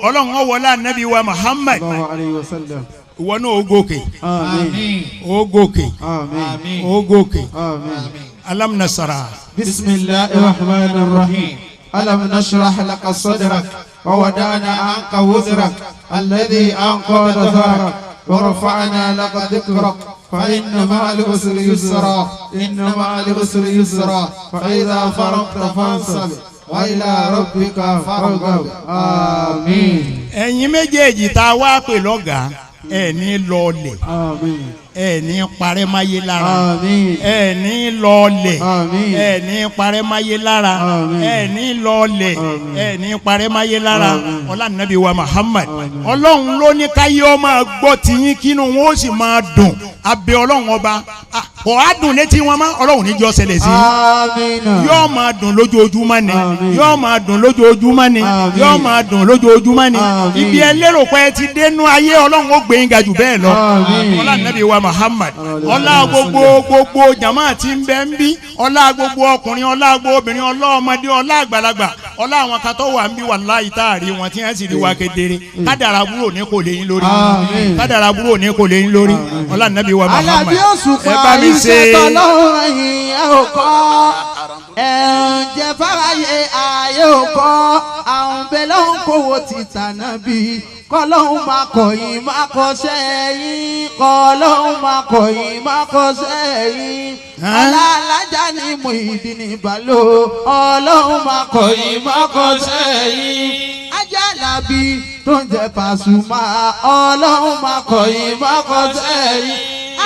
Ọlọ́run ó wọlé anabi wa Muhammad. Sallallahu alayhi wa sallam. Ìwọ náà ó gòkè. Àmín. Ó gòkè. Àmín. Ó gòkè. Àmín. Alam nasara. بسم الله الرحمن الرحيم. ألم نشرح لك صدرك ووضعنا عنك وزرك الذي أنقض ظهرك ورفعنا لك ذكرك، فإن مع العسر يسرا، إن مع العسر يسرا، فإذا فرغت فانصب وإلى ربك فارغب. آمين. Ẹ̀yin méjèèjì tá a wá pè lọ́gàá, ẹ̀ ní lọ́ọ̀lẹ̀. آمين. Ẹ̀ ní parẹ́ máyé lára. آمين. Ẹ̀ ní lọ́ọ̀lẹ̀. Àmín. Ẹ̀ ní parẹ́ máyé lára. Àmín. Ẹ̀ ní lọ́ọ̀lẹ̀. Àmín. Ẹ̀ ní parẹ́ máyé lára. Àmín. Ọlá nàbí wa Muhammad. Àmín. Ọlọ́run ló ní káyé ọ máa gbọ́ tiyín, kínú wọn ó sì máa dùn. Abẹ́ Ọlọ́run ọba. Ah, kò á dùn létí wọn mọ́, Ọlọ́run níjọ́ ṣẹlẹ̀ sí i. آمين. Yóò máa dùn lójoojúmọ́ ni. Àmín. Yóò máa dùn lójoojúmọ́ ni. Àmín. Yóò máa dùn lójoojúmọ́ ni. Àmín. Ibi ẹ lérò pé ẹ ti dénú ayé, Ọlọ́run ó gbé yín ga jù bẹ́ẹ̀ lọ. Àmín. Ọlá nàbí wa Muhammad, ọlá gbogbo gbogbo jama tí ń bẹ ń bí, ọlá gbogbo ọkùnrin, ọlá gbogbo obìnrin, ọlá ọmọdé, ọlá àgbàlagbà, ọlá àwọn kan tó wà ń bí, wàláhì, tá a rí wọn tí wọ́n sì rí wa kedere, kádàrà búrò ní kò lè yín lórí. Àmín. Kádàrà búrò ní kò lè yín lórí. Ọlá nàbí wa Muhammad. Àlàbí Òṣùpá. Ẹ bá mi ṣe. Iṣẹ́ tọ́lọ́run yìí ẹ ò kọ́. Ẹ̀ǹjẹ̀ fáráyé ayé ò kọ́. Àwọn bẹ́ẹ̀ lọ́hùn kówó ti tànà bí. Kọ́lọ́hún máa kọ̀yìn máa kọ́ṣẹ́ yín. Kọ́lọ́hún máa kọ̀yìn máa kọ́ṣẹ́ yín. Alájà ni Muyideen Bello. Ọlọ́hun máa kọ̀yìn máa kọ́ṣẹ́ yín. Ajalabi tó ń jẹ Pasuma. Ọlọ́hun máa kọ̀yìn máa kọ́ṣẹ́ yín.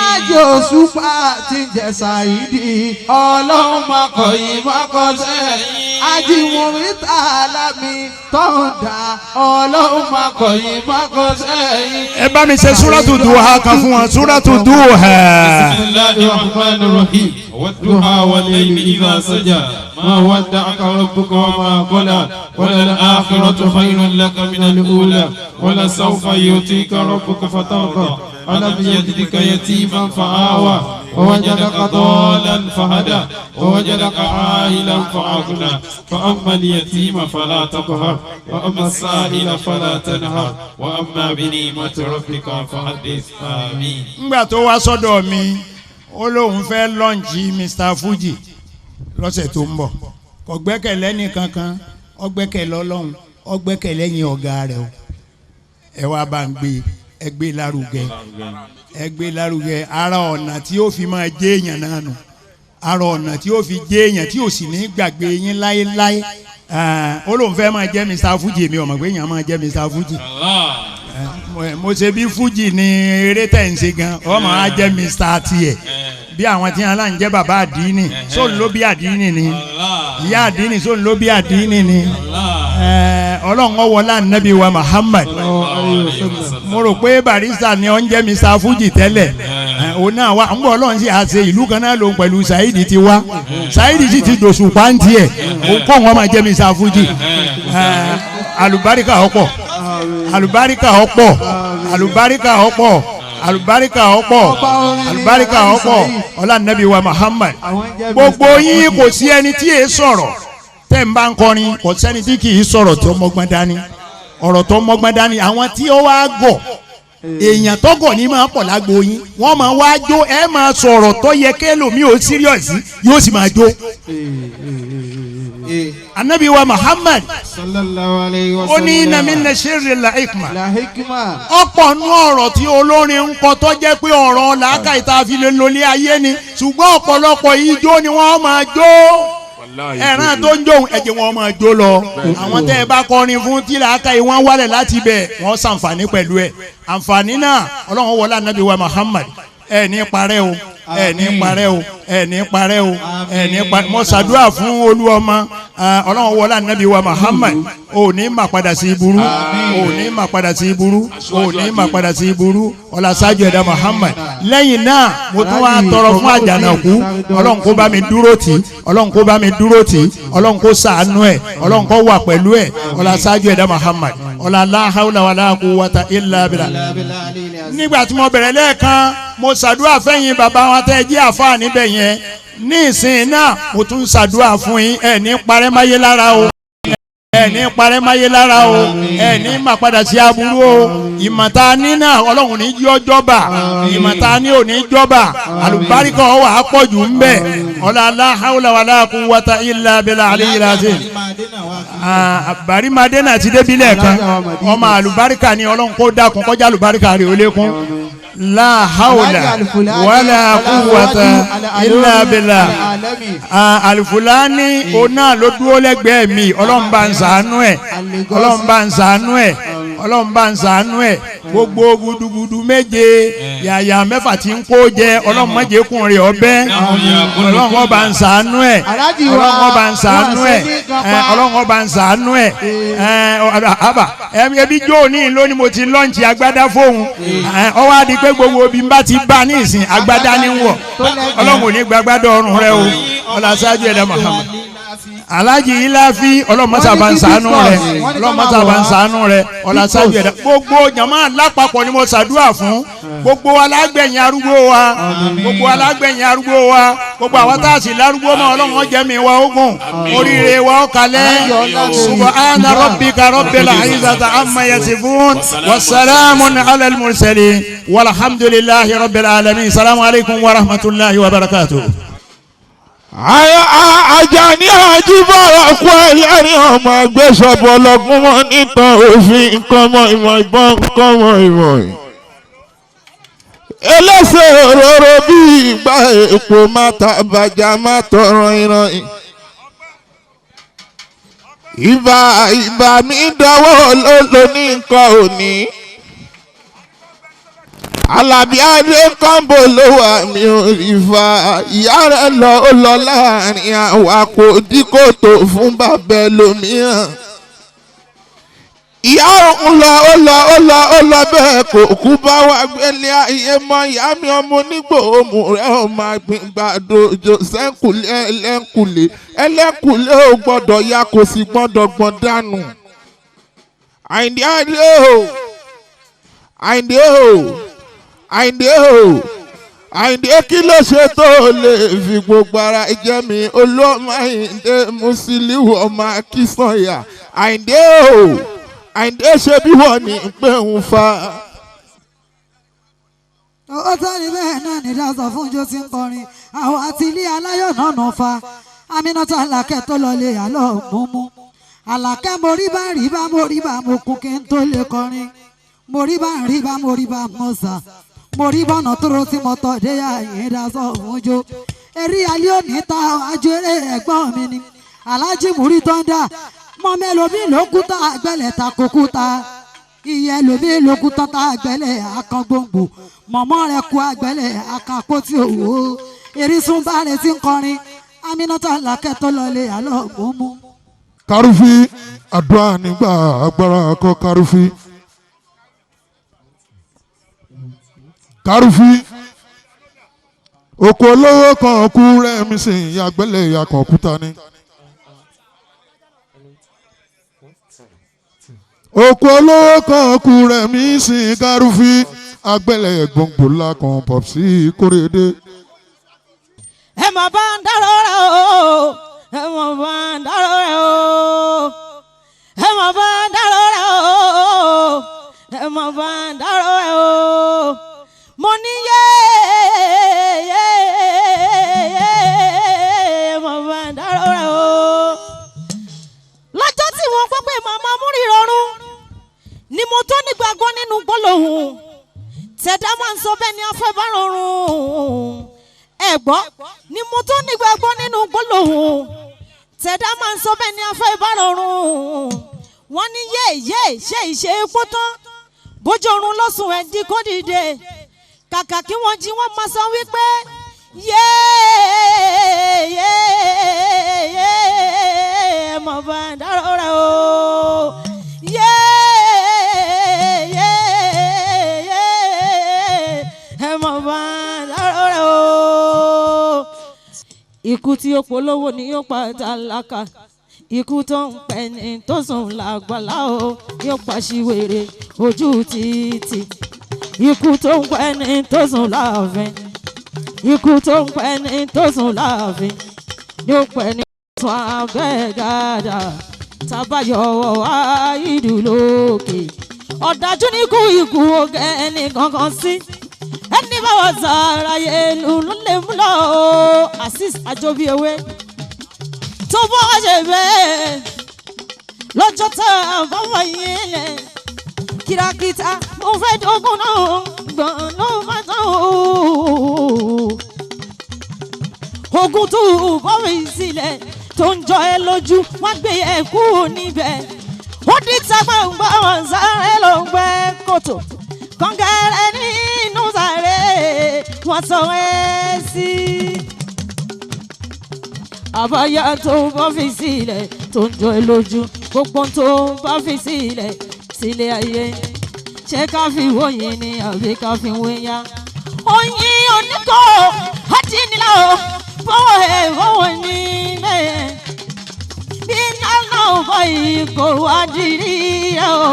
Ajé Òṣùpá tí ń jẹ Ṣàyídì. Ọlọ́hun máa kọ̀yìn máa kọ́ṣẹ́ yín. Ajímúrítà Alámi tó ń dà. Ọlọ́hun máa kọ̀yìn máa kọ́ṣẹ́ yín. Ẹ bá mi ṣe Súrátù Duha kan fún wọn, Súrátù Duha. بسم الله الرحمن الرحيم. والضحى والليل إذا سجى، ما ودعك ربك وما قلى، وللآخرة خير لك من الأولى، ولسوف يؤتيك ربك فترضى، ألم يجدك يتيما فآوى، ووجدك ضالا فهدى، ووجدك عائلا فأغنى، فأما اليتيم فلا تقهر، وأما السائل فلا تنهر، وأما بنعمة ربك فحدث. آمين. Ngbà tó wá sọ́dọ̀ mi, ó lóun fẹ́ launch Mr Fuji lọ́sẹ̀ tó ń bọ̀. Kò gbẹ́kẹ̀lé ní kankan, ó gbẹ́kẹ̀lé Ọlọ́run, ó gbẹ́kẹ̀lé yín ọ̀gá rẹ̀ o. Ẹ wá bá ń gbé, ẹ gbé lárugẹ, ẹ gbé lárugẹ. Ara ọ̀nà tí ó fi máa jẹ́ èèyàn náà nù, ara ọ̀nà tí ó fi jẹ́ èèyàn tí ò sì ní gbàgbé yín láéláé. Ó lóun fẹ́ máa jẹ́ Mr Fuji. Mi ò mọ̀ pé èèyàn máa jẹ́ Mr Fuji. Mo ṣe bí Fuji ni eré tẹ̀ ń ṣe gan, ọmọ á jẹ́ Mr tiẹ̀ bí àwọn tí wọn là ń jẹ́ bàbá àdínì. Sóun ló bí àdínì ni? Ìyá àdínì, sóun ló bí àdínì ni? Ọlọ́run ọwọ́lá nàbí wa Muhammad. Mo rò pé Barrister ni ó ń jẹ́ Mr Fuji tẹ́lẹ̀. Òun náà wá ń bọ̀. Ọlọ́run sì àṣe ìlú kan náà lòun pẹ̀lú Saheed ti wá. Saheed sì ti dòṣù pàǹtí ẹ̀ kó wọn máa jẹ́ Mr Fuji. Àlùbáríkà ọ̀pọ̀, àlùbáríkà ọ̀pọ̀, àlùbáríkà ọ̀pọ̀, àlùbáríkà ọ̀pọ̀, àlùbáríkà ọ̀pọ̀. Ọlá nàbí wa Muhammad. Gbogbo yín, kò sí ẹni tí èé sọ̀rọ̀ tẹ́ ń bá ń kọrin, kò sẹ́ni tí kì í sọ̀rọ̀ tó mọ́gbọ́n dání, ọ̀rọ̀ tó mọ́gbọ́n dání. Àwọn tí ó wá gọ̀, èèyàn tó gọ̀ ní máa pọ̀ lágbo yín. Wọ́n máa wá jó, ẹ máa sọ̀rọ̀ tó yẹ kélòmí ò serious, yóò sì máa jó. Anabi wa Muhammad Sallallahu alayhi wa ó ní sallam. Inna sirri la hikma. La hikma. Ọ̀pọ̀ nú ọ̀rọ̀ tí olórin ń kọ tó jẹ́ pé ọ̀rọ̀ làákàyè tá a fi lè lólé ayé ni, ṣùgbọ́n ọ̀pọ̀lọpọ̀ ijó ni wọ́n máa jó. Ẹ̀ràn tó ń jó, ẹ̀jẹ̀ wọn máa jó lọ. Àwọn tẹ́ ẹ bá kọrin fún tí làákàyè wọn wálẹ̀ láti bẹ̀, wọ́n ṣàǹfààní pẹ̀lú ẹ̀. Àǹfààní náà, Ọlọ́run wọlé anabi wa Muhammad. Ẹ̀ ní parẹ́ o, ẹ̀ ní parẹ́ o, ẹ̀ ní parẹ́ o, ẹ̀ ní parẹ́. Mo ṣàdúrà fún Olúọmọ. Ọlọ́run wọlé anabi wa Muhammad, ò ní mà padà sí burú, ò ní mà padà sí burú, ò ní mà padà sí burú. Ọlá ṣáájú ẹ̀dá Muhammad. Lẹ́yìn náà, mo tún wá tọrọ fún Àjànàkú. Ọlọ́run kó bá mi dúró tì, Ọlọ́run kó bá mi dúró tì, Ọlọ́run kó ṣàánú ẹ̀, Ọlọ́run kó wà pẹ̀lú ẹ̀. Ọlá ṣáájú ẹ̀dá Muhammad. Ọlá la hawla wala quwwata illa billah. Nígbà tí mo bẹ̀rẹ̀ lẹ́ẹ̀kan, mo ṣàdúrà fẹ́yìn bàbá wa tẹ́ ẹ jẹ́ àfáà níbẹ̀ yẹn. Ní ìsìn náà, mo tún ṣàdúrà fún yín. Ẹ̀ ní parẹ́ máyé lára o, ẹ ní parẹ́ máyé lára o, ẹ ní má padà sí aburú o. Ìmọ̀ta ní náà, Ọlọ́run ní jí ọjọ́ bà. Ìmọ̀ta ní ò ní jọba. Àlùbáríkà ọwọ́ àpọ̀jù ń bẹ̀. Ọ̀là la hawla wala quwwata illa billahi aliyyil azim. Bàrí madena ti débi lẹ́ẹ̀kan. Ọmọ àlùbáríkà ni. Ọlọ́run kó dákun kọjá àlùbáríkà rẹ̀ ó lékún. La hawla wala quwwata illa billah. Alifulani òun náà ló dúró lẹ́gbẹ̀ẹ́ mi. Ọlọ́run bá ń ṣàánú ẹ̀, Ọlọ́run bá ń ṣàánú ẹ̀, Ọlọ́run bá ń ṣàánú ẹ̀. Gbogbo gudugudu méje yàyà mẹ́fà tí ń kó jẹ, Ọlọ́run má jẹ́ kún rẹ̀ ọbẹ̀. Ọlọ́run ọba ń ṣàánú ẹ̀, Ọlọ́run ọba ń ṣàánú ẹ̀, Ọlọ́run ọba ń ṣàánú ẹ̀. Àbà ẹbí jó ní lónìí, mo ti launch agbádá fóun. Ó wá di pé gbogbo obì ń bá ti bá ní ìsìn, agbádá ní wọ̀. Ọlọ́run ò ní gbàgbádọ́ ọrùn rẹ o. Ọlọ́sàájú ẹ̀dá Muhammad. Alájì Iláfi, ọlọ́mọ́sàbà ń ṣàánú rẹ, ọlọ́mọ́sàbà ń ṣàánú rẹ. Ọlọ́sàájú ẹ̀dá. Gbogbo jàmá lápapọ̀ ni mo ṣàdúrà fún. Gbogbo alágbẹ̀yìn arúgbó wa, gbogbo alágbẹ̀yìn arúgbó wa, gbogbo àwọn tá a sì lárúgbó mọ́, Ọlọ́run ó jẹ́ mi wa ogun, oríire wa ó kalẹ̀. Subhana rabbika rabbil izzati amma yasifun, wasalamun ala al-mursalin. Walhamdulillahi rabbil alamin. Salamu alaykum wa rahmatulahi wa barakatuh. Àjàní Àjíbọ̀rọ̀ kú ẹlẹ́rìí ọmọ agbésọ̀bọ̀ ọlọ́gbọ́n mọ́ nítan òfin nǹkan mọ́ ìmọ̀ ìbọn nǹkan mọ́ ìmọ̀. Ẹlẹ́sẹ̀ òróró bí ìgbà èpò má ta bàjá má tọrọ ìran. Ìbà ìbà mi dọwọ́ ló ní nǹkan òní. Àlàbí Adé kọ́ńbò ló wà mí ò rí fa ìyá rẹ̀ lọ ó lọ láàrin àwa kò dí kòtò fún bàbá ẹlòmíràn. Ìyá òun lọ ó lọ ó lọ ó lọ bẹ́ẹ̀ kò kú bá wa gbélé ayé mọ́. Ìyá mi ọmọ onígbò òmù rẹ̀ ó máa gbìn gbàdo òjò sẹ́ńkùlé ẹlẹ́ńkùlé ẹlẹ́ńkùlé ò gbọ́dọ̀ ya kò sì gbọ́dọ̀ gbọ́n dànù. Àyìndé Adé o, Àyìndé o, Àyìndé o, Àyìndé kí ló ṣe tó lè fi gbogbo ara jẹ́ mi? Olúọmọ Àyìndé Musiliu ọmọ Akínsànyà. Àyìndé o, Àyìndé ṣe bí wọ́n ní pé ń fa. Ó tọ́ni bẹ́ẹ̀ náà ní dáṣọ fún jó tí ń kọrin àwọn àti ilé aláyọ̀ náà nà fa. Aminata Àlàkẹ́ tó lọ lè àlọ́ múmú. Àlàkẹ́ mo rí bá rí bá mo rí bá mo kún kí n tó lè kọrin. Mo rí bá rí bá mo rí bá mo sà. Mo rí bọ́nà tó ro tí mo tọ̀ dé àyè dáṣọ fún jó. Eré alẹ́ òní ta àjọ eré ẹ̀gbọ́n mi ni. Aláàjì múrí tọ́ndà. Mọ mélòó ló kú tá àgbẹ̀lẹ̀ ta kó kú ta. Ìyẹn lómi ló kú tán tá àgbẹ̀lẹ̀ akán gbòǹgbò. Mọ̀mọ́ rẹ̀ kú àgbẹ̀lẹ̀ akán àpótí òwò. Erísùn bá rẹ̀ ti ń kọrin. Aminata Àlàkẹ́ tó lọ lè àlọ́ múmú. Kárúfì àdúrà nígbà agbára kọ kárúfì. Kárúfì òkú olówó kan kú rẹ́mi sí ìyàgbẹ́lẹ̀ ìyá kọ̀ọ̀kúta ni. Òkú olówó kan kú rẹ́mi sí kárúfì agbẹ́lẹ̀ gbòǹgbò la kan pọ̀ sí kórèdé. Ẹ mọ̀ bá ń dárò rẹ̀ o, ẹ mọ̀ bá ń dárò rẹ̀ o, ẹ mọ̀ bá ń dárò rẹ̀ o, ẹ mọ̀ bá ń dárò rẹ̀ o. Mo ní yé yé yé, ẹ mọ̀ bá ń dárò rẹ̀ o. Lọ́jọ́ tí wọ́n gbọ́ pé màmá múrí rọrùn ni mo tó nígbàgbọ́ nínú gbólóhùn tẹ̀dá máa ń sọ bẹ́ẹ̀ ni afẹ́ bá rọrùn. Ẹ gbọ́ ni mo tó nígbàgbọ́ nínú gbólóhùn tẹ̀dá máa ń sọ bẹ́ẹ̀ ni afẹ́ bá rọrùn. Wọ́n ní yé yé ṣe ìṣe epo tán bójú oorun lọ́sùn ẹ̀ di kó dìde kàkà kí wọ́n jí wọ́n máa sọ wípé yé yé yé mọ̀ bá ń dárò rẹ̀ o yé yé yé mọ̀ bá ń dárò rẹ̀ o. Ikú tí ó polówó ni yóò pa tálákà, ikú tó ń pẹ́ ni tó sùn lágbàlá o yóò pa ṣìwèrè ojú títì. Ikú tó ń pẹ́ ni tó sùn láàfin, ikú tó ń pẹ́ ni tó sùn láàfin yóò pẹ́ ni tó sùn abẹ́ gàdá tábàyọ̀ wáyìdù lókè. Ọ̀dájú ní kú ikú oge ẹnì kankan sí ẹni bá wà sára yẹlu ló lè mú lọ o. Azeez Ajobiyewe tó bọ́ wá ṣe bẹ́ẹ̀ lọ́jọ́ tá a bá wà yín lẹ̀ kìràkìtà mo fẹ́ dógún náà gbọ̀n ló má tán o. Ogun tó bọ́ mi sílẹ̀ tó ń jọ ẹ lójú wọ́n gbé ẹ kú níbẹ̀. Ó ní tagbọ̀ngbọ̀n wọn sáré ló ń gbẹ́ kòtò kọ́ńgẹ́rẹ́ nínú sáré wọ́n sọ ẹ́ sí. Àbáyá tó bá fi sílẹ̀ tó ń jọ ẹ lójú gbogbo tó bá fi sílẹ̀ sílẹ̀ ayé ṣé ká fi wóyin ni àbí ká fi wéyà. Oyin oníkó àdínnílá o bọ́wọ̀ ẹ̀ bọ́wọ̀ ní bẹ́ẹ̀ bí nánà báyìí kò wá dirí ẹ̀ o.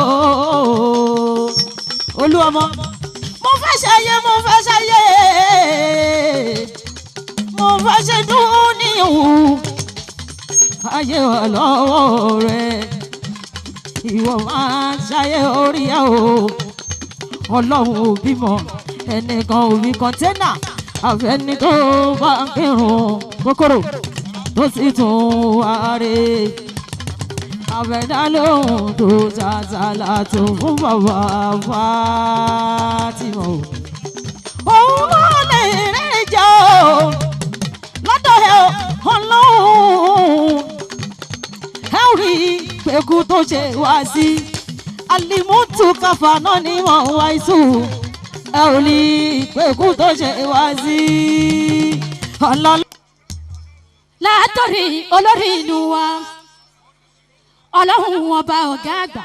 Olúọmọ mo fẹ́ ṣayé mo fẹ́ ṣayé mo fẹ́ ṣe dún níhù ayé wà lọ́wọ́ rẹ̀ ìwọ máa ṣayé orí ẹ̀ o. Ọlọ́run ò bímọ ẹnìkan ò bí kọ́ńténà àfẹni tó bá ń kírun kòkòrò tó sì tún wá rè àfẹ̀dá lóhùn tó ṣàṣàlà tó fún bàbá Fátímọ̀ òun ló lè rìn jẹ́ o lọ́dọ̀ ẹ̀ ọlọ́run ẹ rí pẹ̀kú tó ṣe wá sí alimutu káfà náà ni wọ́n wá ìṣù ẹ ò rí pẹ̀kú tó ṣe wá sí ọlọ́run. Látọ̀rí olórí inú wa, ọlọ́run ọba ọ̀gá àgbà,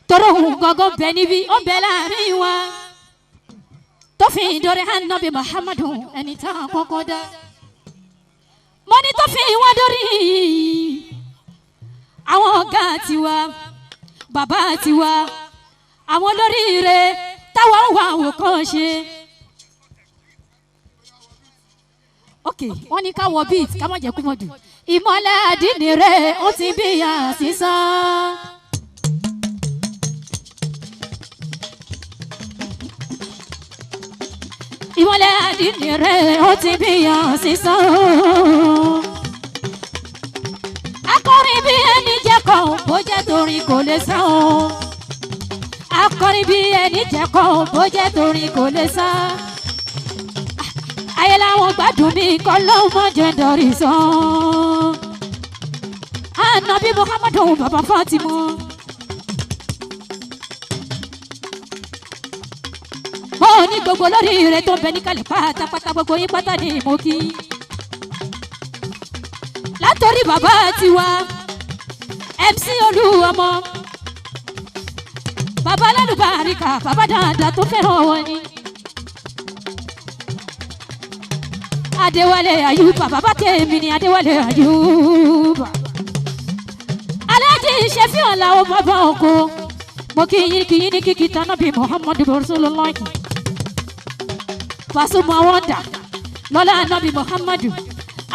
tọrọ òun gangan bẹ níbí, ó bẹ láàrin wa, tó fi ìdọ̀rẹ́ ànábì Muhammadu ẹni tá a kọ́kọ́ dá. Mo ní tó fi wá dórí àwọn ọ̀gá tiwa, bàbá tiwa, àwọn olóríire táwa ń wá àwòkọ́ṣe. Ok, wọ́n ní ká wọ beat ká má jẹ́ kú mọ́dù. Ìmọ̀lẹ̀ àdínì rẹ̀ ó ti bí àṣìṣàn. Ìmọ̀lẹ̀ àdínì rẹ̀ ó ti bí àṣìṣàn. Akọrin bí ẹni jẹ́ kan bó jẹ́ torin kò lè sàn o. Akọrin bí ẹni jẹ́ kan bó jẹ́ torin kò lè sàn. Ayé làwọn gbádùn mi kọ́ ló mọ̀ jẹ́ dọ̀rí sàn. Ànábì Muhammadu bàbá Fatima. Mo ní gbogbo lórí ire tó ń bẹ níkàlẹ̀ pátápátá gbogbo yín pátá ni mo kí. Látọ̀rí bàbá tiwa, MC Olúọmọ. Bàbá alálùbáríkà, bàbá dáadáa tó fẹ́ràn wọn ni. Adéwálé Àyùbá, bàbá tèmi ni Adéwálé Àyùbá. Aláàjì Ṣẹ́fíàn làwọn bàbá oko. Mo kí yín kí yín ní kíkí tánà bíi Muhammadu Rasulullah. Pasuma wọ́ndà lọ́lá ànábì Muhammadu.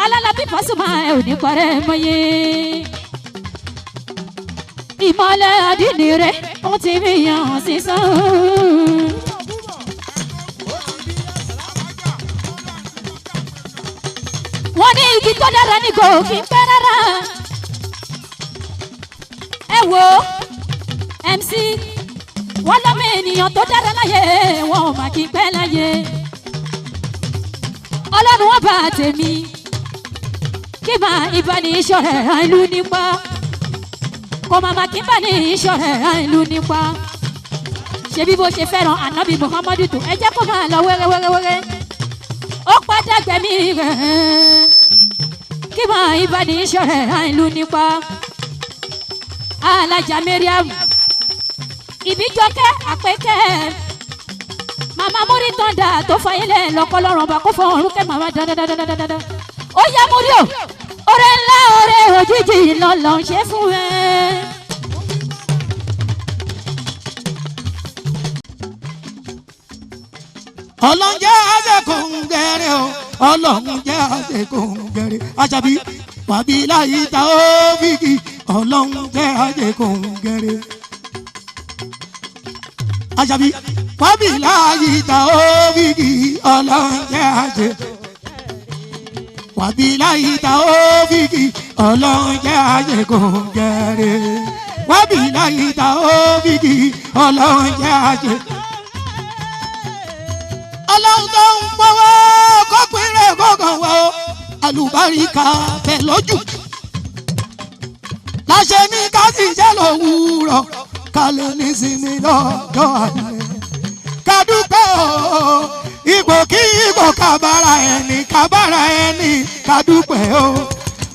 Alálàbí Pasuma ẹ ò ní parẹ́ mọ́yé. Ìmọ̀lẹ̀ àdínì rẹ̀ ó ti fi hàn sísan. Wọ́n ní igi tó dára ní kò kí n pẹ́ rárá. Ẹ wo MC, wọ́n lọ́mọ ènìyàn tó dára láyé, wọn ò mà kí n pẹ́ láyé. Ọlọ́run wọn bá tèmi kí máa ìbánisọ̀rẹ̀ ìlú nípa kò má má kí n bá ní ìṣọ̀rẹ̀ ìlú nípa. Ṣebí bó ṣe fẹ́ràn ànábì Muhammadu tó ẹ jẹ́ kó máa lọ wẹ́rẹ́wẹ́rẹ́wẹ́rẹ́ ó padà gbẹ̀mí rẹ̀ kí máa ìbánisọ̀rẹ̀ ìlú nípa. Alájà Mariam Ìbíjọkẹ́ Àpẹ́kẹ́ màmá múrí tọ́ndà tó fayílẹ̀ lọ́kọ́lọ́run ọba kó fọ ọ̀run kẹ́ màmá dandandandandandan. Ó yá múrí o, oore ńlá oore òjijì lọ́lọ́ ń ṣe fún ẹ. Ọlọ́run jẹ́ àṣekòǹgẹ̀rẹ̀ o, Ọlọ́run jẹ́ àṣekòǹgẹ̀rẹ̀. Àṣàbí wàbí láyé ta ó fìkì, Ọlọ́run jẹ́ àṣekòǹgẹ̀rẹ̀. Àṣàbí wàbí láyé ta ó fìkì, Ọlọ́run jẹ́ àṣe. Wàbí láyé ta ó fìkì, Ọlọ́run jẹ́ àṣekòǹgẹ̀rẹ̀. Wàbí láyé ta ó fìkì, Ọlọ́run jẹ́ àṣe. Ọlọ́run tó ń pọ́wọ́ kọ́pìnrẹ́ kọ́kàn wá o, àlùbáríkà tẹ̀ lójú. Láṣẹ ní ká sì jẹ́ lówùúrọ̀, ká lè ní sinmi lọ́jọ́ alẹ́. Ká dúpẹ́ o, ipò kí ipò kábàárà ẹni kábàárà ẹni ká dúpẹ́ o.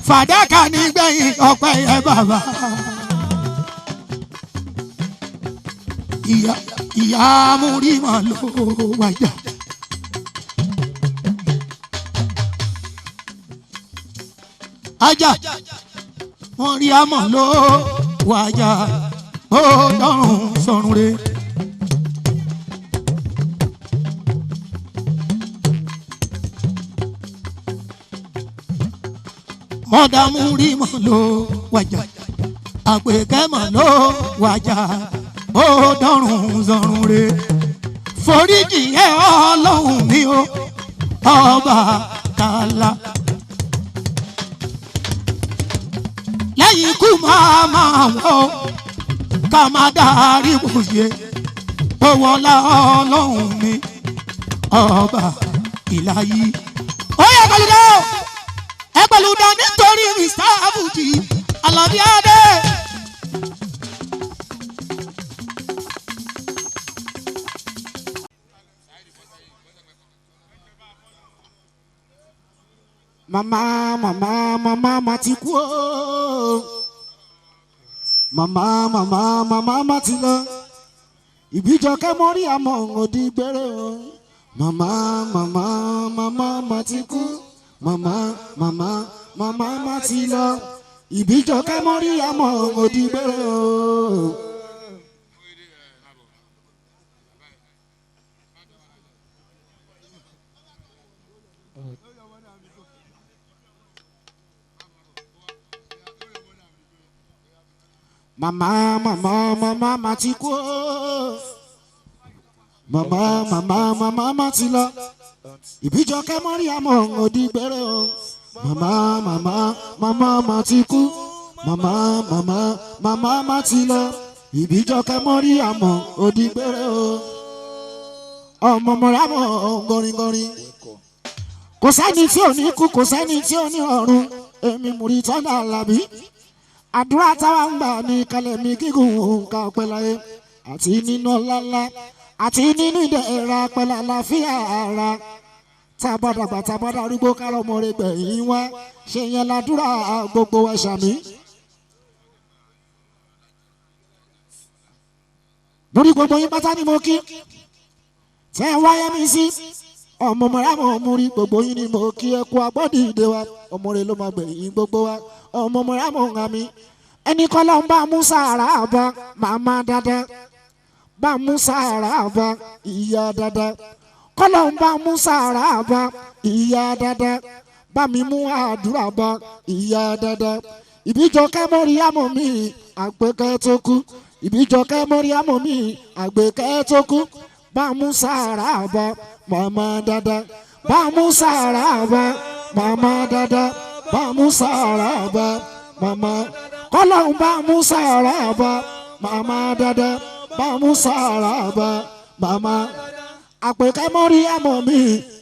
Fàdákà nígbẹ̀yìn ọpẹ́ yẹ bàbá. Ìyá múrí mà ló wájà. Ajá wọn rí àmọ́ ló wájà ó dọ̀rùn sọ̀rùn re. Mọ̀dàmú rí mọ̀ ló wájà, àpèkẹ́ mọ̀ ló wájà ó dọ̀rùn sọ̀rùn re. Foríjì ẹ Ọlọ́run mi o, ọba tààlà. Lẹ́yìn ikú máa máa wọ́ ká máa dárí wòye owó ọlá Ọlọ́run mi ọba ìlàyé. Ó yẹ pẹ̀lú dá ẹ pẹ̀lú dá nítorí Mr. Abuji Alabi Adé. Màmá màmá màmá mà ti kú o. Màmá màmá màmá mà ti lọ. Ìbíjọkẹ́ mọ́rí àmọ́ òdì gbére o. Màmá màmá màmá mà ti kú. Màmá màmá màmá mà ti lọ. Ìbíjọkẹ́ mọ́rí àmọ́ òdì gbére o. Màmá màmá màmá mà ti kú o. Màmá màmá màmá mà ti lọ. Ìbíjọkẹ́ mọ́rí àmọ́ òdì gbére o. Màmá màmá màmá mà ti kú. Màmá màmá màmá mà ti lọ. Ìbíjọkẹ́ mọ́rí àmọ́ òdì gbére o. Ọmọ mọ̀rámọ̀ gọringọrin. Kò sẹ́ni tí ò ní kú, kò sẹ́ni tí ò ní ọ̀run. Èmi Mùrítọ́lá Àlàbí. Àdúrà táwa ń gbà ní kalẹ̀ mi gígùn nǹkan ọpẹ́ láyé àti nínú ọláńlá àti nínú ìdẹ̀ra pẹ̀lú àlàáfíà ara tá a bá dàgbà tá a bá darúgbó kárọ̀ ọmọ rẹ̀ gbẹ̀yìn wá ṣe yẹn ládùúrà gbogbo wa ṣàmì. Lórí gbogbo yín pátá ni mo kí tẹ́ ẹ wáyé mi sí ọmọ mọ̀rámọ̀ mú rí gbogbo yín ni mo kí ẹ kú agbọ́dìde wa ọmọ rẹ̀ ló máa gbẹ̀yìn gbogbo wa ọmọ mọ̀rámọ̀ ń mi ẹni kọ́lá ń bá Musa ara bá màmá dáadáa bá Musa ara bá ìyá dáadáa kọ́lá ń bá Musa ara bá ìyá dáadáa bá mi mú àdúrà bá ìyá dáadáa ìbíjọkẹ́ mọ́ríyámọ̀ mi àgbẹ̀kẹ́ tó kú ìbíjọkẹ́ mọ́ríyámọ̀ mi àgbẹ̀kẹ́ tó kú bá Musa ara bá màmá dáadáa bá Musa ara bá màmá dáadáa bá Musa ara bá màmá kọ́lọ́hún bá Musa ara bá màmá dáadáa bá Musa ara bá màmá. Àpèkẹ́ mọ́ríyámọ̀ mi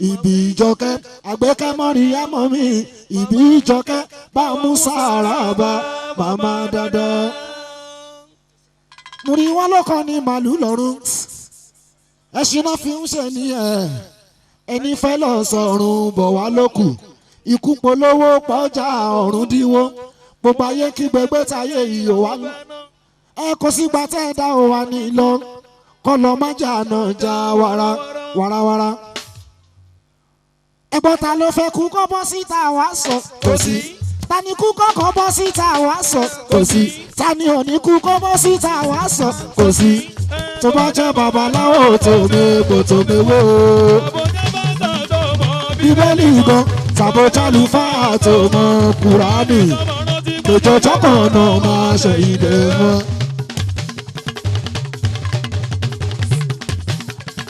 ìbí ìjọkẹ́ àgbẹ̀kẹ́ mọ́ríyámọ̀ mi ìbí ìjọkẹ́ bá Musa ara bá màmá dáadáa. Múri wọn ló kàn ní màlúù lọ́rùn ẹṣin náà fi ń ṣe ní ẹ ẹni fẹ́ lọ sọ̀rùn bọ̀ wá lókù ikú polówó pọ́jà ọ̀run díwó gbogbo ayé kí gbẹgbẹ́ táyé ìyò wá lọ ẹ kò sígbà tẹ́ ẹ dá o wà ní lọ kọ́ lọ má jà náà já wàrà wàràwàrà. Ẹ̀gbọ́n ta ló fẹ́ kú kọ́ bọ́ síta wá sọ kò sí ta ni kú kọ́kọ́ bọ́ síta wá sọ kò sí ta ni ò ní kú kọ́ bọ́ síta wá sọ kò sí tó bá jẹ́ babaláwo tó mi kò tó mi wó bíbélì gan tàbójálùfáà tó mọ kúránì lójoojọ́ kan náà máa ṣe ìdè wọn.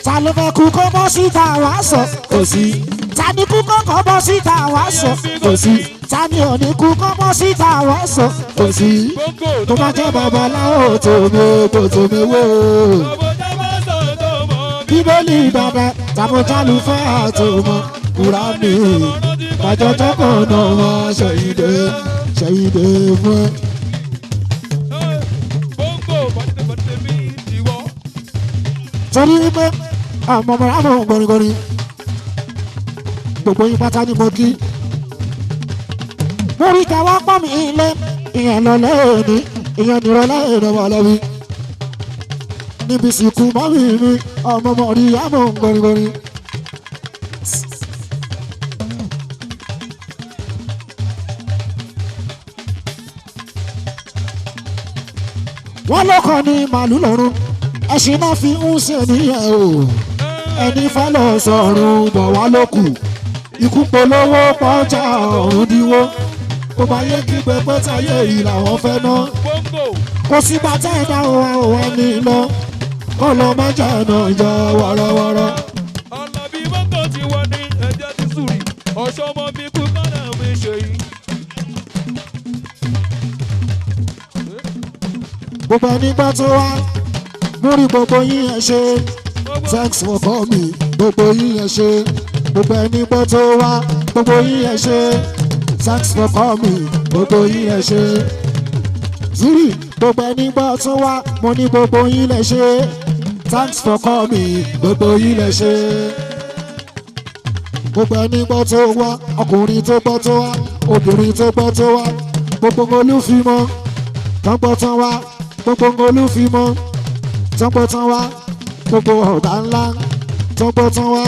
Ta ló fẹ́ kú kó bọ́ síta wá sọ kò sí ta ni kú kọ́kọ́ bọ́ síta wá sọ kò sí ta ni ò ní kú kó bọ́ síta wá sọ kò sí tó bá jẹ́ babaláwo tó mi kò tó mi wó bíbélì bàbá tàbójálùfáà tó mọ kúránì bàjọ́jọ́ kan náà wọ́n ṣèyíde ṣèyíde fún ẹ. Torí wípé ọmọ ọmọ rà mọ̀ gọ́rígọ́rí gbogbo yín pátá ni mo kí. Mo rí tàwa pọ̀ mí ilé ìyẹn lọ́lẹ́ òní ìyẹn nìrọ̀lẹ́ èrò wà lọ́wí. Níbi ìsìnkú mọ́mí mi ọmọ ọmọ rí àmọ̀ gọ́rígọ́rí. Wọ́n lọ́kọ̀ ní màlúù lọ́rùn ẹṣin náà fi ń ṣe nìyẹn o ẹni fẹ́ lọ sọ̀rùn bọ̀ wá lókù ikú polówó pọ́jà ọ̀run díwó kó bá yé kí pẹpẹ táyé yìí làwọn fẹ́ ná kò sí bàtà ẹ̀dá òwa òwa ní lọ Kọ́lọ́ má jàǹdà ìjà wàràwàrà. Àlàbí mọ́tò ti wà ní ẹ̀jẹ̀ ti sùrì. Ọ̀ṣọ́mọ mi kú kánà mi ṣe yìí. Gbogbo ẹni gbọ́ tó wá múrí gbogbo yín ẹ ṣe. Thanks for coming, gbogbo yín ẹ ṣe. Gbogbo ẹni gbọ́ tó wá, gbogbo yín ẹ ṣe. Thanks for coming, gbogbo yín ẹ ṣe. Zuri, gbogbo ẹni gbọ́ tó wá, mo ní gbogbo yín lẹ ṣe. Thanks for coming, gbogbo yín lẹ ṣe. Gbogbo ẹni gbọ́ tó wá, ọkùnrin tó gbọ́ tó wá, obìnrin tó gbọ́ tó wá, gbogbo olúfimọ́ tán gbọ́ tán wá, gbogbo olúfimọ́ tán gbọ́ tán wá, gbogbo ọ̀gá ńlá tán gbọ́ tán wá,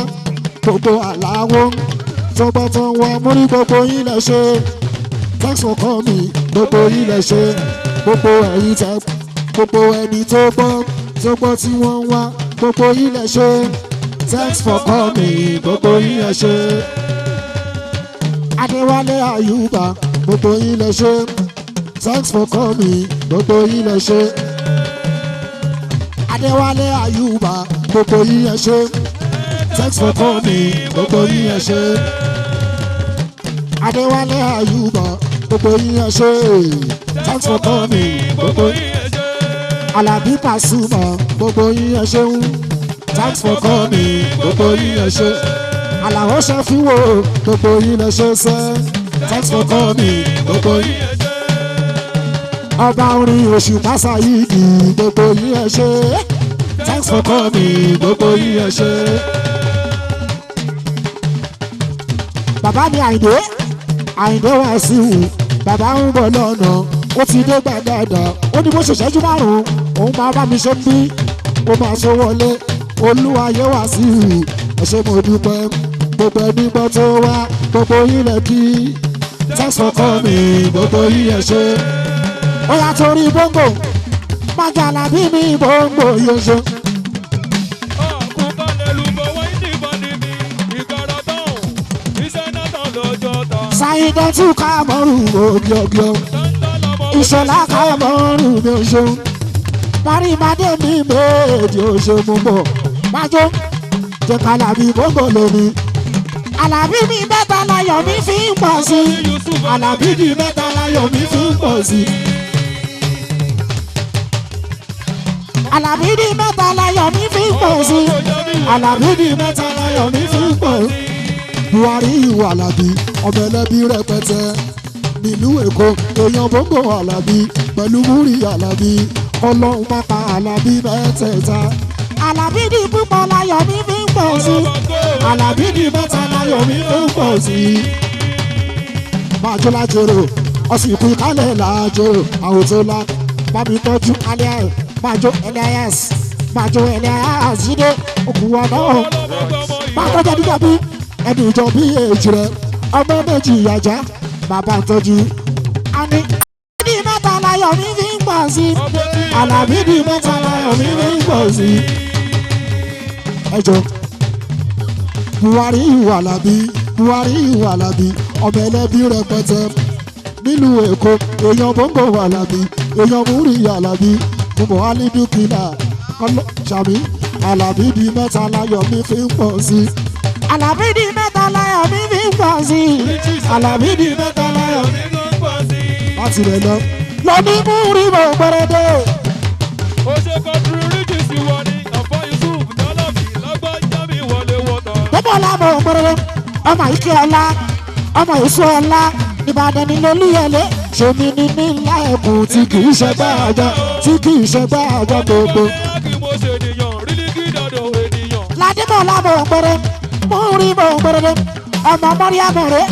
gbogbo àláwọ̀ tán gbọ́ tán wá, mo ní gbogbo yín lẹ ṣe. Thanks for coming, gbogbo yín lẹ ṣe. Gbogbo ẹ̀yin tẹ, gbogbo ẹni tó gbọ́ tí wọ́n ń wá, gbogbo yín lẹ ṣe. Thanks for coming, gbogbo yín lẹ ṣe. Adéwálé Àyùbá, gbogbo yín lẹ ṣe. Thanks for coming, gbogbo yín lẹ ṣe. Adéwálé Àyùbá, gbogbo yín lẹ ṣe. Thanks for coming, gbogbo yín lẹ ṣe. Adéwálé Àyùbá, gbogbo yín lẹ ṣe. Thanks for coming, gbogbo yín lẹ ṣe. Àlàbí Pasuma, gbogbo yín lẹ ṣeun. Thanks for coming, gbogbo yín lẹ ṣe. Àlàó Ṣẹ́fíwò, gbogbo yín lẹ ṣe sẹ́. Thanks for coming, gbogbo yín lẹ ṣe. Ọba orin Òṣùpá Sáyídì, gbogbo yín ẹ ṣé. Thanks for coming, gbogbo yín ẹ ṣé. Bàbá mi Àyìndé, Àyìndé Wàsíù, bàbá ń bọ̀ lọ́nà, ó ti dé gbàgàdà, ó ní bó ṣe ṣẹ́jú márùn-ún, òun máa bá mi ṣe ń bí, ó máa ṣe wọlé, Olúwayé Wàsíù, ẹ ṣé mo dúpẹ́, gbogbo ẹni gbọ́ tó wá, gbogbo yín lẹ kí. Thanks for coming, gbogbo yín ẹ ṣé. Ó yá torí bóńgò, Májàlábí mi bóńgò yóò ṣe. Sáyidẹ́tù kámọ́rù ògìọ̀gìọ̀, Ìṣọ̀lá kámọ́rù mi ò ṣeun. Parímadé mi méjì ò ṣe mú bọ̀. Májó jẹ́ kálábí bóńgò lómi. Àlàbí mi mẹ́ta láyọ̀ mi fi ń pọ̀ sí. Àlàbí mi mẹ́ta láyọ̀ mi fi ń pọ̀ sí. Àlàbí ní mẹ́ta láyọ̀ mi fi ń pọ̀ sí. Àlàbí ní mẹ́ta láyọ̀ mi fi ń pọ̀ sí. Buhari ìwà Àlàbí, ọmọ ẹlẹ́bí rẹpẹtẹ nílùú Èkó, èèyàn bóńgò Àlàbí pẹ̀lú múrí Àlàbí, Ọlọ́run má pa Àlàbí mẹ́tẹ̀ẹ̀ta. Àlàbí ní púpọ̀ láyọ̀ mi fi ń pọ̀ sí. Àlàbí ní mẹ́ta láyọ̀ mi fi ń pọ̀ sí. Máa jó lájèrò, ọ̀sìnkú kálẹ̀ lájèrò, àwòtó lá, bá mi tọ́jú alẹ́ ẹ̀. Májó Elias, Májó Elias jíde òkú ọ̀nà ọ̀. Máa tọ́jú ẹni jọ̀bí, ẹni ìjọbí èjì rẹ̀, ọmọ méjì ìyàjá, bàbá tọ́jú. Àní ní mẹ́ta láyọ̀ mi fi ń pọ̀ sí. Àlàbí ní mẹ́ta láyọ̀ mi fi ń pọ̀ sí. Ẹ jọ Buhari ìwà Àlàbí, Buhari ìwà Àlàbí, ọmọ ẹlẹ́bí rẹpẹtẹ nílùú Èkó, èèyàn bóńgò Àlàbí, èèyàn múrí Àlàbí, mo alidukila kọlọ sàmì. Àlàbí di mẹ́ta láyọ̀ mi fi ń pọ̀ sí. Àlàbí di mẹ́ta láyọ̀ mi fi ń pọ̀ sí. Àlàbí di mẹ́ta láyọ̀ mi fi ń pọ̀ sí. Láti rẹ̀ lọ. Lọ́ní mú rí mọ̀ gbẹ́rẹ́dẹ́. Ó ṣe kọ́tùrú ríjì sí wọn ní ọ̀fọ̀ Yusuf Jọ́lọ́bì lọ́gbọ́n jábí wọlé wọ́tọ̀. Bọ́bọ̀ lámọ̀ gbẹ́rẹ́dẹ́, ọmọ Ike ọlá, ọmọ Èso ọlá, Ìbàdàn ni lolúyẹlé, ṣèmi ni ní ńlá ẹ̀kún tí kì í ṣe gbá àjọ, tí kì í ṣe gbá àjọ gbogbo. Ládìmọ̀ lámọ̀ gbẹ́rẹ́, mú rí mọ̀ gbẹ́rẹ́dẹ́, ọmọ Mọ́ríámọ̀ rẹ̀,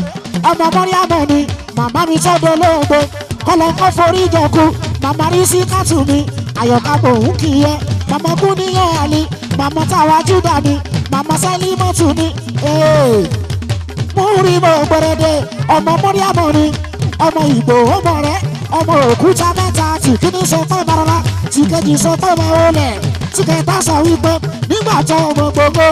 ọmọ Mọ́ríámọ̀ ni, màmá mi sọ́dọ̀ olóògbé, kọ́lọ́ kọ́ forí jọkú, màmá rí sí kátù mi, àyọ̀ká mò ń kì í yẹ, màmá kú níyàn àlè, màmá táwa júdà ni, màmá sẹ́límọ́tù ni, mú rí mọ̀ gbẹ́rẹ́dẹ́, ọmọ Mọ́ríámọ̀ ni, ọmọ Ìgbò ọmọ rẹ̀, ọmọ òkúta mẹ́ta, tí kíní sọ pé marara, tí kejì sọ pé máa wọlé, tí kẹta sọ wípé nígbà tó ọmọ gbogbo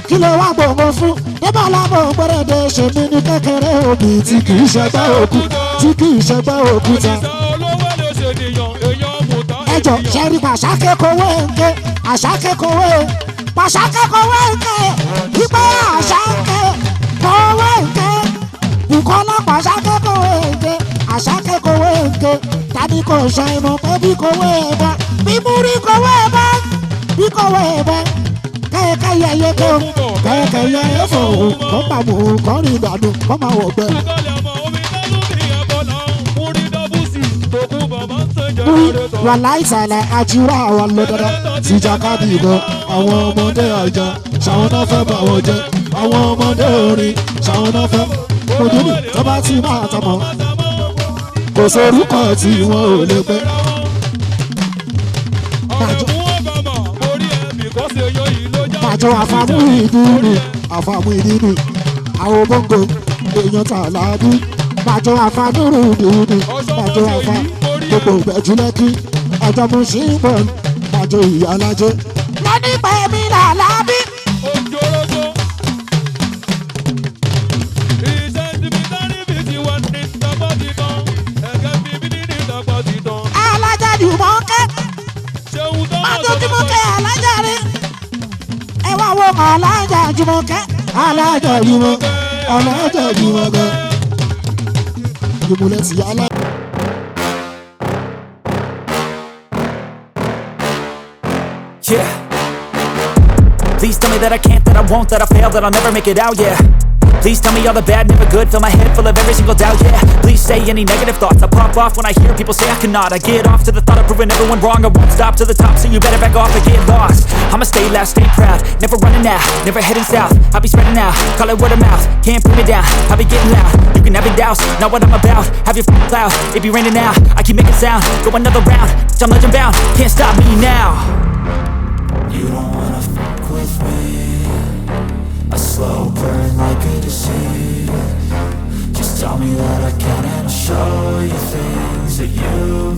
kí ló wá gbogbo fún débọ̀lá mọ̀ gbẹ́rẹ́dẹ́ ṣe mí ní kékeré òbí tí kì í ṣẹgbẹ́ òkú, tí kì í ṣẹgbẹ́ òkúta. Ẹjọ sẹ́rí pàṣákẹ́kọ̀wé ńkẹ́ àṣàkẹ́kọ̀wé pàṣákẹ́kọ̀wé ńkẹ́ ìpè àṣàkẹ́kọ̀wé ńkẹ́ Bùkọ́lá pàṣákẹ́kọ̀wé ńkẹ́ àṣàkẹ́kọ̀wé ńkẹ́ tani kò sọ ìmọ̀ pé bí kòwé bá bí múrí kòwé bá bí kòwé bá kẹ́kẹ́ yẹ yẹ kó kẹ́kẹ́ yẹ yẹ fò kó máa mú kó rìn ìdàdùn kó máa wọ̀ gbẹ. Wàhálà ìsàlẹ̀ àjùrà àwọn lọ dandan Tìjàkadì gan àwọn ọmọdé àjà ṣàwọn náà fẹ́ bà wọ́n jẹ́ àwọn ọmọdé orin ṣàwọn náà fẹ́ mọ̀dúnì tó bá ti máa tọmọ kò sórúkọ tí wọn ò lè pẹ́. Bàjọ́ àfàmú ìdúró àfàmú ìdínú àwọn bọ́ngò èèyàn tà láàbí bàjọ́ àfàdúró ìdúró bàjọ́ àfà gbogbo ìgbẹ́jú lẹ́kí ẹjọ́ mú sí bọ̀ bàjọ́ ìyá alájẹ́. Lọ́ní pẹ̀ mí làlábí. Alájà Jùmọ̀kẹ́. Bàjọ́ Jùmọ̀kẹ́ alájà rẹ̀. Ẹ wá wo alájà Jùmọ̀kẹ́. Alájà Jùmọ̀kẹ́ alájà Jùmọ̀kẹ́ ìmùlẹ̀ sí alá. Yeah. Please tell me that I can't, that I won't, that I fail, that I'll never make it out, yeah. Please tell me all the bad, never good, fill my head full of every single doubt, yeah. Please say any negative thoughts, I pop off when I hear people say I cannot. I get off to the thought of proving everyone wrong, I won't stop to the top, so you better back off and get lost. I'ma stay loud, stay proud, never running out, never heading south. I'll be spreading out, call it word of mouth, can't put me down, I'll be getting loud. You can have it douse, not what I'm about, have your cloud, it be raining now, I keep making sound, go another round, I'm legend bound, can't stop me now. You don't wanna fuck with me. A slow burn like a disease. Just tell me that I can and I'll show you things that you